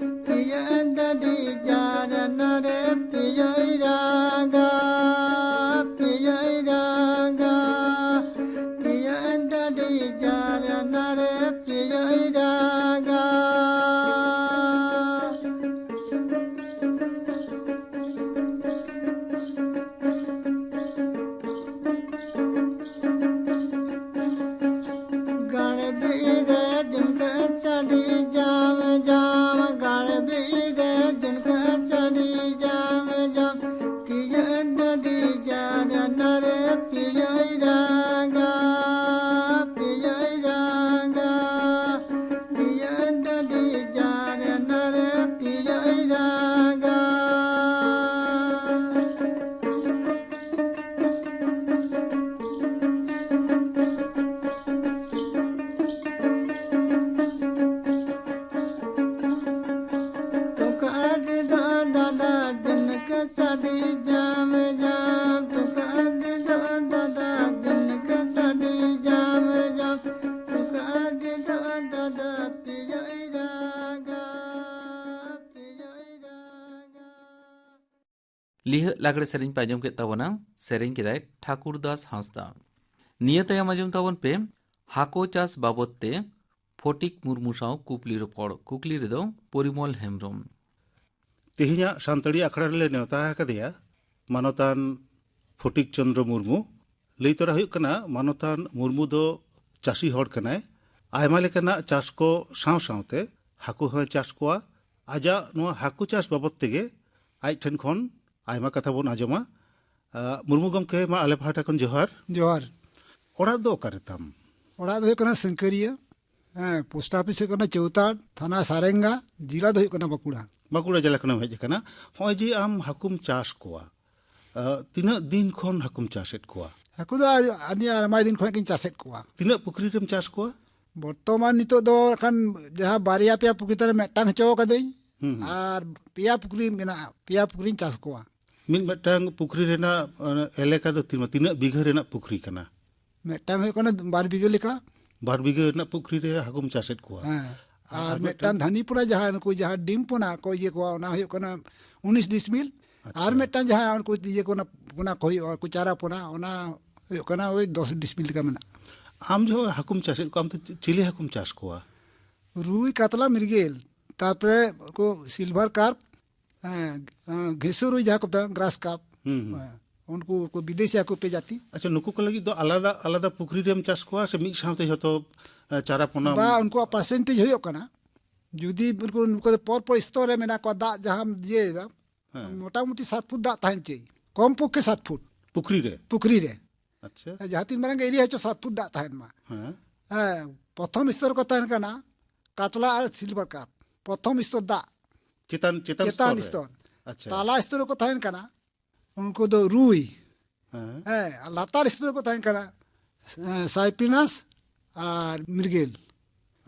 ᱯᱤᱭᱳ ᱰᱟᱹᱰᱤ ᱡᱟᱨᱱᱟ ᱨᱮ ᱯᱤᱭᱳᱭ ᱨᱟᱜᱟ᱾ ᱟᱹᱰᱤ ᱡᱟᱢ ᱡᱟᱢ ᱛᱩᱠᱟᱹ ᱟᱹᱰᱤ ᱫᱚ ᱫᱟᱫᱟ ᱡᱚᱱᱠᱟ ᱥᱟᱹᱰᱤ ᱡᱟᱢ ᱡᱟᱢ ᱛᱩᱠᱟᱹ ᱟᱹᱰᱤ ᱫᱚ ᱫᱟᱫᱟ ᱯᱤᱭᱳᱭ ᱨᱟᱜᱟ ᱯᱤᱭᱳᱭ ᱨᱟᱜᱟ᱾ ᱞᱤᱦᱟᱹᱜ ᱞᱟᱜᱽᱲᱮ ᱥᱮᱨᱮᱧ ᱯᱮ ᱟᱸᱡᱚᱢ ᱠᱮᱫ ᱛᱟᱵᱚᱱᱟ᱾ ᱥᱮᱨᱮᱧ ᱠᱮᱫᱟᱭ ᱴᱷᱟᱠᱩᱨ ᱫᱟᱥ ᱦᱟᱸᱥᱫᱟ᱾ ᱱᱤᱭᱟᱹ ᱛᱟᱭᱚᱢ ᱟᱸᱡᱚᱢ ᱛᱟᱵᱚᱱ ᱯᱮ ᱦᱟᱹᱠᱩ ᱪᱟᱥ ᱵᱟᱵᱚᱫ ᱛᱮ ᱯᱷᱚᱴᱤᱠ ᱢᱩᱨᱢᱩ ᱥᱟᱶ ᱠᱩᱠᱞᱤ ᱨᱚᱯᱚᱲ᱾ ᱠᱩᱠᱞᱤ ᱨᱮᱫᱚ ᱯᱚᱨᱤᱢᱚᱞ ᱦᱮᱢᱵᱨᱚᱢ᱾ ᱛᱮᱦᱮᱧᱟᱜ ᱥᱟᱱᱛᱟᱲᱤ ᱟᱠᱷᱲᱟ ᱨᱮᱞᱮ ᱱᱮᱣᱛᱟ ᱟᱠᱟᱫᱮᱭᱟ ᱢᱟᱱᱚᱛᱟᱱ ᱯᱷᱚᱴᱤᱠ ᱪᱚᱱᱫᱨᱚ ᱢᱩᱨᱢᱩ᱾ ᱞᱟᱹᱭ ᱛᱚᱨᱟ ᱦᱩᱭᱩᱜ ᱠᱟᱱᱟ, ᱢᱟᱱᱚᱛᱟᱱ ᱢᱩᱨᱢᱩ ᱫᱚ ᱪᱟᱹᱥᱤ ᱦᱚᱲ ᱠᱟᱱᱟᱭ᱾ ᱟᱭᱢᱟ ᱞᱮᱠᱟᱱᱟᱜ ᱪᱟᱥ ᱠᱚ ᱥᱟᱶ ᱥᱟᱶᱛᱮ ᱦᱟᱹᱠᱩ ᱦᱚᱸᱭ ᱪᱟᱥ ᱠᱚᱣᱟ᱾ ᱟᱡᱟᱜ ᱱᱚᱣᱟ ᱦᱟᱹᱠᱩ ᱪᱟᱥ ᱵᱟᱵᱚᱫ ᱛᱮᱜᱮ ᱟᱡ ᱴᱷᱮᱱ ᱠᱷᱚᱱ ᱟᱭᱢᱟ ᱠᱟᱛᱷᱟ ᱵᱚᱱ ᱟᱸᱡᱚᱢᱟ᱾ ᱟᱸ, ᱢᱩᱨᱢᱩ ᱜᱚᱢᱠᱮ, ᱢᱟ ᱟᱞᱮ ᱯᱟᱦᱴᱟ ᱠᱷᱚᱱ ᱡᱚᱦᱟᱨ᱾ ᱡᱚᱦᱟᱨ᱾ ᱚᱲᱟᱜ ᱫᱚ ᱚᱠᱟᱨᱮ ᱛᱟᱢ? ᱚᱲᱟᱜ ᱫᱚ ᱦᱩᱭᱩᱜ ᱠᱟᱱᱟ ᱥᱤᱝᱠᱟᱹᱨᱤᱭᱟᱹ᱾ ᱦᱮᱸ, ᱯᱳᱥᱴ ᱚᱯᱷᱤᱥ ᱦᱩᱭᱩᱜ ᱠᱟᱱᱟ ᱪᱳᱣᱛᱟᱲ, ᱛᱷᱟᱱᱟ ᱥᱟᱨᱮᱝᱜᱟ, ᱡᱮᱞᱟ ᱫᱚ ᱦᱩᱭᱩᱜ ᱠᱟᱱᱟ ᱵᱟᱸᱠᱩᱲᱟ᱾ ᱵᱟᱸᱠᱩᱲᱟ ᱡᱮᱞᱟ ᱠᱷᱚᱱᱮᱢ ᱦᱮᱡ ᱟᱠᱟᱱᱟ᱾ ᱱᱚᱜᱼᱚᱭ ᱡᱮ ᱟᱢ ᱦᱟᱹᱠᱩᱢ ᱪᱟᱥ ᱠᱚᱣᱟ, ᱟᱸ, ᱛᱤᱱᱟᱹᱜ ᱫᱤᱱ ᱠᱷᱚᱱ ᱦᱟᱹᱠᱩᱢ ᱪᱟᱥᱮᱫ ᱠᱚᱣᱟ? ᱦᱟᱹᱠᱩ ᱫᱚ ᱟᱹᱰᱤ, ᱟᱹᱰᱤ ᱟᱭᱢᱟ ᱫᱤᱱ ᱠᱷᱚᱱᱟᱜ ᱜᱤᱧ ᱪᱟᱥᱮᱫ ᱠᱚᱣᱟ᱾ ᱛᱤᱱᱟᱹᱜ ᱯᱩᱠᱷᱨᱤ ᱨᱮᱢ ᱪᱟᱥ ᱠᱚᱣᱟ? ᱵᱚᱨᱛᱚᱢᱟᱱ ᱱᱤᱛᱚᱜ ᱫᱚ ᱮᱠᱷᱟᱱ ᱡᱟᱦᱟᱸ ᱵᱟᱨᱭᱟ ᱯᱮᱭᱟ ᱯᱩᱠᱷᱨᱤ ᱛᱟᱞᱮ ᱢᱤᱫᱴᱟᱝ ᱦᱚᱪᱚ ᱠᱟᱹᱫᱟᱹᱧ᱾ ᱦᱩᱸ, ᱦᱩᱸ᱾ ᱟᱨ ᱯᱮᱭᱟ ᱯᱩᱠᱷᱨᱤ ᱢᱮᱱᱟᱜᱼᱟ, ᱯᱮᱭᱟ ᱯᱩᱠᱷᱨᱤᱧ ᱪᱟᱥ ᱠᱚᱣᱟ᱾ ᱢᱤᱫ ᱢᱤᱫᱴᱟᱝ ᱯᱩᱠᱷᱨᱤ ᱨᱮᱱᱟᱜ, ᱚᱱᱟ, ᱮᱞᱟᱠᱟ ᱫᱚ ᱛᱤᱱᱟᱹᱜ, ᱛᱤᱱᱟᱹᱜ ᱵᱤᱜᱷᱟᱹ ᱨᱮᱱᱟᱜ ᱯᱩᱠᱷᱨᱤ ᱠᱟᱱᱟ? ᱢᱤᱫᱴᱟᱝ ᱦᱩᱭᱩᱜ ᱠᱟᱱᱟ ᱵᱟᱨ ᱵᱤᱜᱷᱟᱹ ᱞᱮᱠᱟ᱾ ᱵᱟᱨ ᱵᱤᱜᱷᱟᱹ ᱨᱮᱱᱟᱜ ᱯᱩᱠᱷᱨᱤ ᱨᱮ ᱦᱟᱹᱠᱩᱢ ᱪᱟᱥᱮᱫ ᱠᱚᱣᱟ? ᱦᱮᱸ᱾ ᱟᱨ ᱟᱨ ᱢᱤᱫᱴᱟᱝ ᱢᱤᱫᱴᱟᱝ? ᱫᱷᱟᱹᱱᱤ ᱯᱚᱱᱟ ᱡᱟᱦᱟᱸ ᱱᱩᱠᱩ ᱡᱟᱦᱟᱸ ᱰᱤᱢ ᱯᱚᱱᱟ ᱠᱚ ᱤᱭᱟᱹ ᱠᱚᱣᱟ, ᱚᱱᱟ ᱦᱩᱭᱩᱜ ᱠᱟᱱᱟ ᱩᱱᱤᱥ ᱰᱤᱥᱢᱤᱞ᱾ ᱟᱪᱪᱷᱟ᱾ ᱟᱨ ᱢᱤᱫᱴᱟᱝ ᱡᱟᱦᱟᱸ ᱩᱱᱠᱩ ᱤᱭᱟᱹ ᱠᱚ, ᱚᱱᱟ ᱯᱚᱱᱟ ᱠᱚ ᱦᱩᱭᱩᱜᱼᱟ, ᱩᱱᱠᱩ ᱪᱟᱨᱟ ᱯᱚᱱᱟ, ᱚᱱᱟ ᱦᱩᱭᱩᱜ ᱠᱟᱱᱟ ᱳᱭ ᱫᱚᱥ ᱰᱤᱥᱢᱤᱞ ᱞᱮᱠᱟ ᱢᱮᱱᱟᱜᱼᱟ᱾ ᱟᱢ ᱡᱚᱠᱷᱚᱱ ᱦᱟᱹᱠᱩᱢ ᱪᱟᱥᱮᱫ ᱠᱚᱣᱟ, ᱟᱢ ᱫᱚ ᱪᱤᱞᱤ ᱦᱟᱹᱠᱩᱢ ᱪᱟᱥ ᱠᱚᱣᱟ? ᱨᱩᱭ, ᱠᱟᱛᱞᱟ, ᱢᱤᱨᱜᱮᱞ, ᱛᱟᱨᱯᱚᱨᱮ ᱩᱱᱠᱩ ᱥᱤᱞᱵᱷᱟᱨ ᱠᱟᱨᱯ, ᱦᱮᱸ, ᱜᱷᱮᱥᱩ ᱨᱩᱭ ᱡᱟᱦᱟᱸ ᱠᱚ ᱢᱮᱛᱟᱜᱼᱟ, ᱜᱨᱟᱥ ᱠᱟᱨᱯ᱾ ᱦᱩᱸ, ᱦᱩᱸ᱾ ᱦᱮᱸ, ᱩᱱᱠᱩ ᱠᱚ ᱵᱤᱫᱮᱥᱤ ᱦᱟᱹᱠᱩ ᱯᱮ ᱡᱟᱹᱛᱤ᱾ ᱟᱪᱪᱷᱟ, ᱱᱩᱠᱩ ᱠᱚ ᱞᱟᱹᱜᱤᱫ ᱫᱚ ᱟᱞᱟᱫᱟ ᱟᱞᱟᱫᱟ ᱯᱩᱠᱷᱨᱤ ᱨᱮᱢ ᱪᱟᱥ ᱠᱚᱣᱟ ᱥᱮ ᱢᱤᱫ ᱥᱟᱶᱛᱮ ᱡᱷᱚᱛᱚ, ᱮ, ᱪᱟᱨᱟ ᱯᱚᱱᱟ? ᱵᱟ, ᱩᱱᱠᱩᱣᱟᱜ ᱯᱟᱨᱥᱮᱱᱴᱮᱡᱽ ᱦᱩᱭᱩᱜ ᱠᱟᱱᱟ, ᱡᱩᱫᱤ ᱩᱱᱠᱩ, ᱱᱩᱠᱩ ᱫᱚ ᱯᱚᱨ ᱯᱚᱨ ᱥᱛᱚᱨ ᱨᱮ ᱢᱮᱱᱟᱜ ᱠᱚᱣᱟ, ᱫᱟᱜ ᱡᱟᱦᱟᱸᱢ ᱤᱭᱟᱹᱭᱮᱫᱟ, ᱦᱮᱸ᱾ ᱢᱚᱴᱟᱢᱩᱴᱤ ᱥᱟᱛ ᱯᱷᱩᱴ ᱫᱟᱜ ᱛᱟᱦᱮᱱ ᱪᱟᱹᱭ, ᱠᱚᱢ ᱯᱚᱠᱠᱷᱮ ᱥᱟᱛ ᱯᱷᱩᱴ᱾ ᱯᱩᱠᱷᱨᱤ ᱨᱮ? ᱯᱩᱠᱷᱨᱤ ᱨᱮ᱾ ᱟᱪᱪᱷᱟ᱾ ᱡᱟᱦᱟᱸ ᱛᱤᱱ ᱢᱟᱨᱟᱝ ᱜᱮ ᱮᱨᱤᱭᱟ ᱦᱚᱪᱚ, ᱥᱟᱛ ᱯᱷᱩᱴ ᱫᱟᱜ ᱛᱟᱦᱮᱱ ᱢᱟ᱾ ᱦᱮᱸ᱾ ᱦᱮᱸ, ᱯᱨᱚᱛᱷᱚᱢ ᱥᱛᱚᱨ ᱠᱚ ᱛᱟᱦᱮᱱ ᱠᱟᱱᱟ ᱠᱟᱛᱞᱟ ᱟᱨ ᱥᱤᱞᱵᱷᱟᱨ ᱠᱟᱨᱯ᱾ ᱯᱨᱚᱛᱷᱚᱢ ᱥᱛᱚᱨ ᱫᱟᱜ᱾ ᱪᱮᱛᱟᱱ, ᱪᱮᱛᱟᱱ ᱪᱮᱛᱟᱱ ᱥᱛᱚᱨ ᱨᱮ? ᱥᱛᱚᱨ᱾ ᱟᱪᱪᱷᱟ᱾ ᱛᱟᱞᱟ ᱥᱛᱚᱨ ᱨᱮᱠᱚ ᱛᱟᱦᱮᱱ ᱠᱟᱱᱟ, ᱩᱱᱠᱩ ᱫᱚ ᱨᱩᱭ᱾ ᱦᱮᱸ᱾ ᱦᱮᱸ, ᱟᱨ ᱞᱟᱛᱟᱨ ᱥᱛᱚᱨ ᱨᱮᱠᱚ ᱛᱟᱦᱮᱱ ᱠᱟᱱᱟ, ᱮᱸ, ᱥᱟᱭᱯᱨᱤᱱᱟᱥ ᱟᱨ ᱢᱤᱨᱜᱮᱞ᱾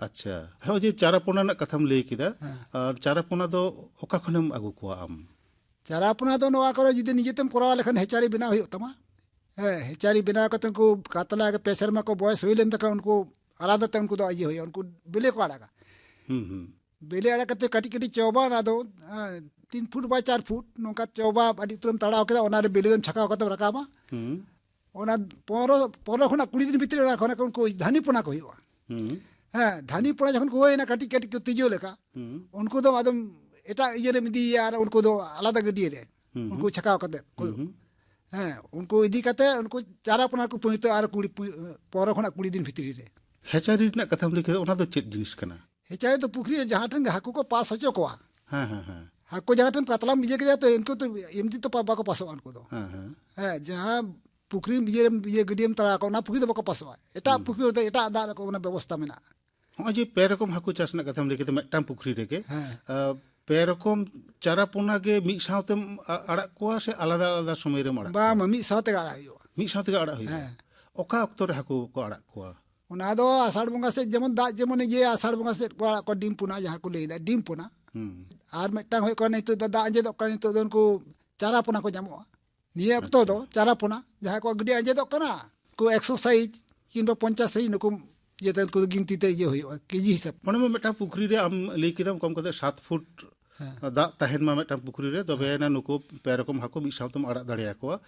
ᱟᱪᱪᱷᱟ, ᱱᱚᱜᱼᱚᱭ ᱡᱮ ᱪᱟᱨᱟ ᱯᱚᱱᱟ ᱨᱮᱱᱟᱜ ᱠᱟᱛᱷᱟᱢ ᱞᱟᱹᱭ ᱠᱮᱫᱟ, ᱦᱮᱸ᱾ ᱟᱨ ᱪᱟᱨᱟ ᱯᱚᱱᱟ ᱫᱚ ᱚᱠᱟ ᱠᱷᱚᱱᱮᱢ ᱟᱹᱜᱩ ᱠᱚᱣᱟ ᱟᱢ? ᱪᱟᱨᱟ ᱯᱚᱱᱟ ᱫᱚ ᱱᱚᱣᱟ ᱠᱚᱨᱮ ᱡᱩᱫᱤ ᱱᱤᱡᱮᱛᱮᱢ ᱠᱚᱨᱟᱣ ᱞᱮᱠᱷᱟᱱ ᱦᱮᱪᱟᱨᱤ ᱵᱮᱱᱟᱣ ᱦᱩᱭᱩᱜ ᱛᱟᱢᱟ᱾ ᱦᱮᱸ, ᱦᱮᱪᱟᱨᱤ ᱵᱮᱱᱟᱣ ᱠᱟᱛᱮ ᱩᱱᱠᱩ ᱠᱟᱛᱞᱟ ᱜᱮ ᱯᱮ ᱥᱮᱨᱢᱟ ᱠᱚ ᱵᱚᱭᱮᱥ ᱦᱩᱭ ᱞᱮᱱ ᱛᱟᱠᱚᱣᱟ, ᱩᱱᱠᱩ ᱟᱞᱟᱫᱟ ᱛᱮ ᱩᱱᱠᱩ ᱫᱚ ᱤᱭᱟᱹ ᱦᱩᱭᱩᱜᱼᱟ, ᱩᱱᱠᱩ ᱵᱮᱞᱮ ᱠᱚ ᱟᱲᱟᱜᱟ᱾ ᱦᱩᱸ ᱦᱩᱸ ᱵᱮᱞᱮ ᱟᱲᱟᱜ ᱠᱟᱛᱮ ᱠᱟᱹᱴᱤᱡ ᱠᱟᱹᱴᱤᱡ ᱪᱚᱣᱵᱟ, ᱚᱱᱟ ᱫᱚ ᱦᱮᱸ, ᱛᱤᱱ ᱯᱷᱩᱴ ᱵᱟᱭ ᱪᱟᱨ ᱯᱷᱩᱴ ᱱᱚᱝᱠᱟ ᱪᱚᱣᱵᱟ ᱟᱹᱰᱤ ᱩᱛᱟᱹᱨᱮᱢ ᱛᱟᱲᱟᱣ ᱠᱮᱫᱟ, ᱚᱱᱟᱨᱮ ᱵᱮᱞᱮ ᱫᱚᱢ ᱪᱷᱟᱠᱟᱣ ᱠᱟᱛᱮᱢ ᱨᱟᱠᱟᱵᱟ᱾ ᱦᱩᱸ ᱚᱱᱟ ᱯᱚᱱᱨᱚ ᱯᱚᱱᱨᱚ ᱠᱷᱚᱱᱟᱜ ᱠᱩᱲᱤ ᱫᱤᱱ ᱵᱷᱤᱛᱨᱤ ᱚᱱᱟ ᱠᱷᱚᱱᱟᱜ ᱩᱱᱠᱩ ᱫᱷᱟᱹᱱᱤ ᱯᱚᱱᱟ ᱠᱚ ᱦᱩᱭᱩᱜᱼᱟ᱾ ᱦᱩᱸ ᱦᱮᱸ, ᱫᱷᱟᱹᱱᱤ ᱯᱚᱱᱟ ᱡᱚᱠᱷᱚᱱ ᱠᱚ ᱦᱩᱭᱮᱱᱟ ᱠᱟᱹᱴᱤᱡ ᱠᱟᱹᱴᱤᱡ ᱠᱚ ᱛᱤᱡᱩ ᱞᱮᱠᱟ, ᱦᱩᱸ ᱩᱱᱠᱩ ᱫᱚ ᱟᱫᱚᱢ ᱮᱴᱟᱜ ᱤᱭᱟᱹ ᱨᱮᱢ ᱤᱫᱤᱭᱮᱭᱟ ᱟᱨ ᱩᱱᱠᱩ ᱫᱚ ᱟᱞᱟᱫᱟ ᱜᱟᱹᱰᱭᱟᱹ ᱨᱮ ᱦᱩᱸ ᱩᱱᱠᱩ ᱪᱷᱟᱠᱟᱣ ᱠᱟᱛᱮ ᱠᱚ, ᱦᱩᱸ ᱦᱮᱸ, ᱩᱱᱠᱩ ᱤᱫᱤ ᱠᱟᱛᱮ ᱩᱱᱠᱩ ᱪᱟᱨᱟ ᱯᱚᱱᱟ ᱠᱚ ᱯᱚᱨᱤᱱᱚᱛ ᱟᱨ ᱠᱩᱲᱤ ᱯᱚᱱᱨᱚ ᱠᱷᱚᱱᱟᱜ ᱠᱩᱲᱤ ᱫᱤᱱ ᱵᱷᱤᱛᱨᱤ ᱨᱮ᱾ ᱦᱮᱪᱟᱨᱤ ᱨᱮᱱᱟᱜ ᱠᱟᱛᱷᱟᱢ ᱞᱟᱹᱭ ᱠᱮᱫᱟ, ᱚᱱᱟ ᱫᱚ ᱪᱮᱫ ᱡᱤᱱᱤᱥ ᱠᱟᱱᱟ? ᱦᱮᱪᱟᱨᱤ ᱫᱚ ᱯᱩᱠᱷᱨᱤ ᱨᱮ ᱡᱟᱦᱟᱸ ᱴᱷᱮᱱ ᱜᱮ ᱦᱟᱹᱠᱩ ᱠᱚ ᱯᱟᱥ ᱦᱚᱪᱚ ᱠᱚᱣᱟ, ᱦᱮᱸ ᱦᱮᱸ ᱦᱮᱸ ᱦᱟᱹᱠᱩ ᱡᱟᱦᱟᱸ ᱴᱷᱮᱱ ᱠᱟᱛᱞᱟᱢ ᱤᱭᱟᱹ ᱠᱮᱫᱟ, ᱛᱚ ᱩᱱᱠᱩ ᱛᱚ ᱮᱢᱱᱤ ᱛᱚ ᱯᱟ- ᱵᱟᱠᱚ ᱯᱟᱥᱚᱜᱼᱟ ᱩᱱᱠᱩ ᱫᱚ᱾ ᱦᱮᱸ ᱦᱮᱸ ᱦᱮᱸ, ᱡᱟᱦᱟᱸ ᱯᱩᱠᱷᱨᱤᱢ ᱤᱭᱟᱹ ᱤᱭᱟᱹ ᱜᱟᱹᱰᱭᱟᱹᱢ ᱛᱟᱲᱟᱣ ᱠᱚᱣᱟ, ᱚᱱᱟ ᱯᱩᱠᱷᱨᱤ ᱫᱚ ᱵᱟᱠᱚ ᱯᱟᱥᱚᱜᱼᱟ, ᱮᱴᱟᱜ ᱯᱩᱠᱷᱨᱤ ᱨᱮ ᱮᱴᱟᱜ ᱫᱟᱜ ᱨᱮᱠᱚ ᱚᱱᱟ ᱵᱮᱵᱚᱥᱛᱟ ᱢᱮᱱᱟᱜᱼᱟ᱾ ᱦᱚᱸᱜᱼᱚᱭ ᱡᱮ ᱯᱮ ᱨᱚᱠᱚᱢ ᱦᱟᱹᱠᱩ ᱪᱟᱥ ᱨᱮᱱᱟᱜ ᱠᱟᱛᱷᱟᱢ ᱞᱟᱹᱭ ᱠᱮᱫᱟ ᱢᱤᱫᱴᱟᱝ ᱯᱩᱠᱷᱨᱤ ᱨᱮᱜᱮ, ᱦᱮᱸ᱾ ᱟᱸ, ᱯᱮ ᱨᱚᱠᱚᱢ ᱪᱟᱨᱟ ᱯᱚᱱᱟ ᱜᱮ ᱢᱤᱫ ᱥᱟᱶᱛᱮᱢ ᱟ- ᱟᱲᱟᱜ ᱠᱚᱣᱟ ᱥᱮ ᱟᱞᱟᱫᱟ ᱟᱞᱟᱫᱟ ᱥᱚᱢᱚᱭ ᱨᱮᱢ ᱟᱲᱟᱜ ᱵᱟᱝ ᱠᱚᱣᱟ? ᱵᱟᱝ, ᱢᱤᱫ ᱥᱟᱶ ᱛᱮᱜᱮ ᱟᱲᱟᱜ ᱦᱩᱭᱩᱜᱼᱟ᱾ ᱢᱤᱫ ᱥᱟᱶ ᱛᱮᱜᱮ ᱟᱲᱟᱜ ᱦᱩᱭᱩᱜᱼᱟ᱾ ᱦᱮᱸ᱾ ᱚᱠᱟ ᱚᱠᱛᱚ ᱨᱮ ᱦᱟᱹᱠᱩ ᱠᱚ ᱟᱲᱟᱜ ᱠᱚᱣᱟ? ᱚᱱᱟ ᱫᱚ ᱟᱥᱟᱲ ᱵᱚᱸᱜᱟ ᱥᱮᱫ, ᱡᱮᱢᱚᱱ ᱫᱟᱜ ᱡᱮᱢᱚᱱ ᱤᱭᱟᱹ ᱟᱥᱟᱲ ᱵᱚᱸᱜᱟ ᱥᱮᱫ ᱠᱚ ᱟᱲᱟᱜ ᱠᱚᱣᱟ ᱰᱤᱢ ᱯᱚᱱᱟ, ᱡᱟᱦᱟᱸ ᱠᱚ ᱞᱟᱹᱭᱫᱟ ᱰᱤᱢ ᱯᱚᱱᱟ᱾ ᱦᱩᱸ ᱟᱨ ᱢᱤᱫᱴᱟᱝ ᱦᱩᱭᱩᱜ ᱠᱟᱱᱟ, ᱱᱤᱛᱚᱜ ᱫᱚ ᱫᱟᱜ ᱟᱸᱡᱮᱫᱚᱜ ᱠᱟᱱᱟ, ᱱᱤᱛᱚᱜ ᱫᱚ ᱩᱱᱠᱩ ᱪᱟᱨᱟ ᱯᱚᱱᱟ ᱠᱚ ᱧᱟᱢᱚᱜᱼᱟ᱾ ᱱᱤᱭᱟᱹ ᱚᱠᱛᱚ ᱫᱚ ᱪᱟᱨᱟ ᱯᱚᱱᱟ, ᱡᱟᱦᱟᱸ ᱠᱚ ᱜᱟᱹᱰᱭᱟᱹ ᱟᱸᱡᱮᱫᱚᱜ ᱠᱟᱱᱟ, ᱩᱱᱠᱩ ᱮᱠᱥᱚ ᱥᱟᱭᱤᱡ ᱠᱤᱝᱵᱟ ᱯᱚᱧᱪᱟᱥ ᱥᱟᱭᱤᱡ ᱱᱩᱠᱩ ᱤᱭᱟᱹᱛᱮ ᱩᱱᱠᱩ ᱫᱚ ᱜᱤᱱᱛᱤ ᱛᱮ ᱤᱭᱟᱹ ᱦᱩᱭᱩᱜᱼᱟ, ᱠᱮᱡᱤ ᱦᱤᱥᱟᱹᱵ᱾ ᱢᱚᱱᱮ ᱢᱮ ᱢᱤᱫᱴᱟᱝ ᱯᱩᱠᱷᱨᱤ ᱨᱮ ᱟᱢ ᱞᱟᱹᱭ ᱠᱮᱫᱟᱢ ᱠᱚᱢ ᱠᱟᱛᱮ ᱥᱟᱛ ᱯᱷᱩᱴ ᱦᱮᱸ᱾ ᱫᱟᱜ ᱛᱟᱦᱮᱱ ᱢᱟ ᱢᱤᱫᱴᱟᱝ ᱯᱩᱠᱷᱨᱤ ᱨᱮ, ᱛᱚᱵᱮ ᱮᱱᱟ ᱱᱩᱠᱩ ᱯᱮ ᱨᱚᱠᱚᱢ ᱦᱟᱹᱠᱩ ᱢᱤᱫ ᱥᱟᱶᱛᱮᱢ ᱟᱲᱟᱜ ᱫᱟᱲᱮᱭᱟᱠᱚᱣᱟ᱾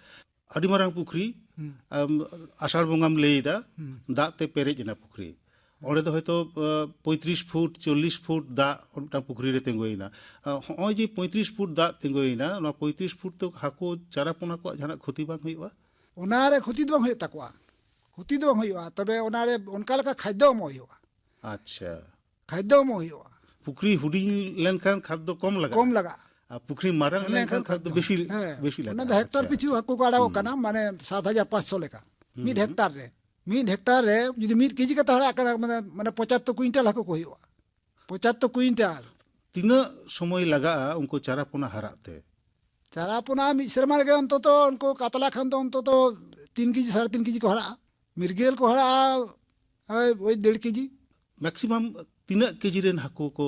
ᱟᱹᱰᱤ ᱢᱟᱨᱟᱝ ᱯᱩᱠᱷᱨᱤ, ᱦᱩᱸ᱾ ᱟᱢ, ᱟᱥᱟᱲ ᱵᱚᱸᱜᱟᱢ ᱞᱟᱹᱭ ᱮᱫᱟ, ᱦᱩᱸ᱾ ᱫᱟᱜ ᱛᱮ ᱯᱮᱨᱮᱡ ᱮᱱᱟ ᱯᱩᱠᱷᱨᱤ, ᱚᱸᱰᱮ ᱫᱚ ᱦᱚᱭᱛᱳ ᱟᱸ, ᱯᱚᱸᱭᱛᱨᱤᱥ ᱯᱷᱩᱴ ᱪᱚᱞᱞᱤᱥ ᱯᱷᱩᱴ ᱫᱟᱜ ᱢᱤᱫᱴᱟᱝ ᱯᱩᱠᱷᱨᱤ ᱨᱮ ᱛᱤᱸᱜᱩᱭᱮᱱᱟ᱾ ᱟᱸ, ᱦᱚᱸᱜᱼᱚᱭ ᱡᱮ ᱯᱚᱸᱭᱛᱨᱤᱥ ᱯᱷᱩᱴ ᱫᱟᱜ ᱛᱤᱸᱜᱩᱭᱮᱱᱟ, ᱱᱚᱣᱟ ᱯᱚᱸᱭᱛᱨᱤᱥ ᱯᱷᱩᱴ ᱫᱚ ᱦᱟᱹᱠᱩ ᱪᱟᱨᱟ ᱯᱚᱱᱟ ᱠᱚᱣᱟᱜ ᱡᱟᱦᱟᱱᱟᱜ ᱠᱷᱚᱛᱤ ᱵᱟᱝ ᱦᱩᱭᱩᱜᱼᱟ? ᱚᱱᱟ ᱨᱮ ᱠᱷᱚᱛᱤ ᱫᱚ ᱵᱟᱝ ᱦᱩᱭᱩᱜ ᱛᱟᱠᱚᱣᱟ, ᱠᱷᱚᱛᱤ ᱫᱚ ᱵᱟᱝ ᱦᱩᱭᱩᱜᱼᱟ, ᱛᱚᱵᱮ ᱚᱱᱟ ᱨᱮ ᱚᱱᱠᱟ ᱞᱮᱠᱟ ᱠᱷᱟᱫᱽᱫᱚ ᱮᱢᱚᱜ ᱦᱩᱭᱩᱜᱼᱟ᱾ ᱟᱪᱪᱷᱟ᱾ ᱠᱷᱟᱫᱽᱫᱚ ᱮᱢᱚᱜ ᱦᱩᱭᱩᱜᱼᱟ᱾ ᱯᱩᱠᱷᱨᱤ ᱦᱩᱰᱤᱧ ᱞᱮᱱᱠᱷᱟᱱ ᱠᱷᱟᱫᱽᱫᱚ ᱠᱚᱢ ᱞᱟᱜᱟᱜᱼᱟ᱾ ᱠᱚᱢ ᱞᱟᱜᱟᱜᱼᱟ᱾ ᱟᱨ ᱯᱩᱠᱷᱨᱤ ᱢᱟᱨᱟᱝ ᱞᱮᱱᱠᱷᱟᱱ ᱠᱷᱟᱫᱽᱫᱚ ᱵᱮᱥᱤ ᱦᱮᱸ, ᱵᱮᱥᱤ ᱚᱱᱟ ᱞᱟᱜᱟᱜᱼᱟ᱾ ᱫᱚ ᱦᱮᱠᱴᱟᱨ ᱟᱪᱪᱷᱟ, ᱯᱤᱪᱷᱩ ᱟᱪᱪᱷᱟ᱾ ᱦᱟᱹᱠᱩ ᱠᱚ ᱟᱲᱟᱜᱚᱜ ᱠᱟᱱᱟ, ᱢᱟᱱᱮ ᱥᱟᱛ ᱦᱟᱡᱟᱨ ᱯᱟᱸᱪᱥᱚ ᱞᱮᱠᱟ ᱢᱤᱫ ᱦᱮᱠᱴᱟᱨ ᱨᱮ᱾ ᱢᱤᱫ ᱦᱮᱠᱴᱟᱨ ᱨᱮ ᱡᱩᱫᱤ ᱢᱤᱫ ᱠᱮᱡᱤ ᱠᱟᱛᱮ ᱟᱲᱟᱜ ᱠᱟᱱᱟ, ᱢᱟᱱᱮ, ᱢᱟᱱᱮ ᱯᱚᱸᱪᱟᱛᱛᱳᱨ ᱠᱩᱭᱤᱱᱴᱟᱞ ᱦᱟᱹᱠᱩ ᱠᱚ ᱦᱩᱭᱩᱜᱼᱟ᱾ ᱯᱚᱸᱪᱟᱛᱛᱳᱨ ᱠᱩᱭᱤᱱᱴᱟᱞ᱾ ᱛᱤᱱᱟᱹᱜ ᱥᱚᱢᱚᱭ ᱞᱟᱜᱟᱜᱼᱟ ᱩᱱᱠᱩ ᱪᱟᱨᱟ ᱯᱚᱱᱟ ᱦᱟᱨᱟᱜ ᱛᱮ? ᱪᱟᱨᱟ ᱯᱚᱱᱟ ᱢᱤᱫ ᱥᱮᱨᱢᱟ ᱨᱮᱜᱮ ᱚᱱᱛᱚᱛᱚ ᱩᱱᱠᱩ ᱠᱟᱛᱞᱟ ᱠᱷᱟᱱ ᱫᱚ ᱚᱱᱛᱚᱛᱚ ᱛᱤᱱ ᱠᱮᱡᱤ, ᱥᱟᱲᱮ ᱛᱤᱱ ᱠᱮᱡᱤ ᱠᱚ ᱦᱟᱨᱟᱜᱼᱟ᱾ ᱢᱤᱨᱜᱮᱞ ᱠᱚ ᱦᱟᱨᱟᱜᱼᱟ ᱳᱭ, ᱳᱭ ᱰᱮᱲ ᱠᱮᱡᱤ᱾ ᱢᱮᱠᱥᱤᱢᱟᱢ ᱛᱤᱱᱟᱹᱜ ᱠᱮᱡᱤ ᱨᱮᱱ ᱦᱟᱹᱠᱩ ᱠᱚ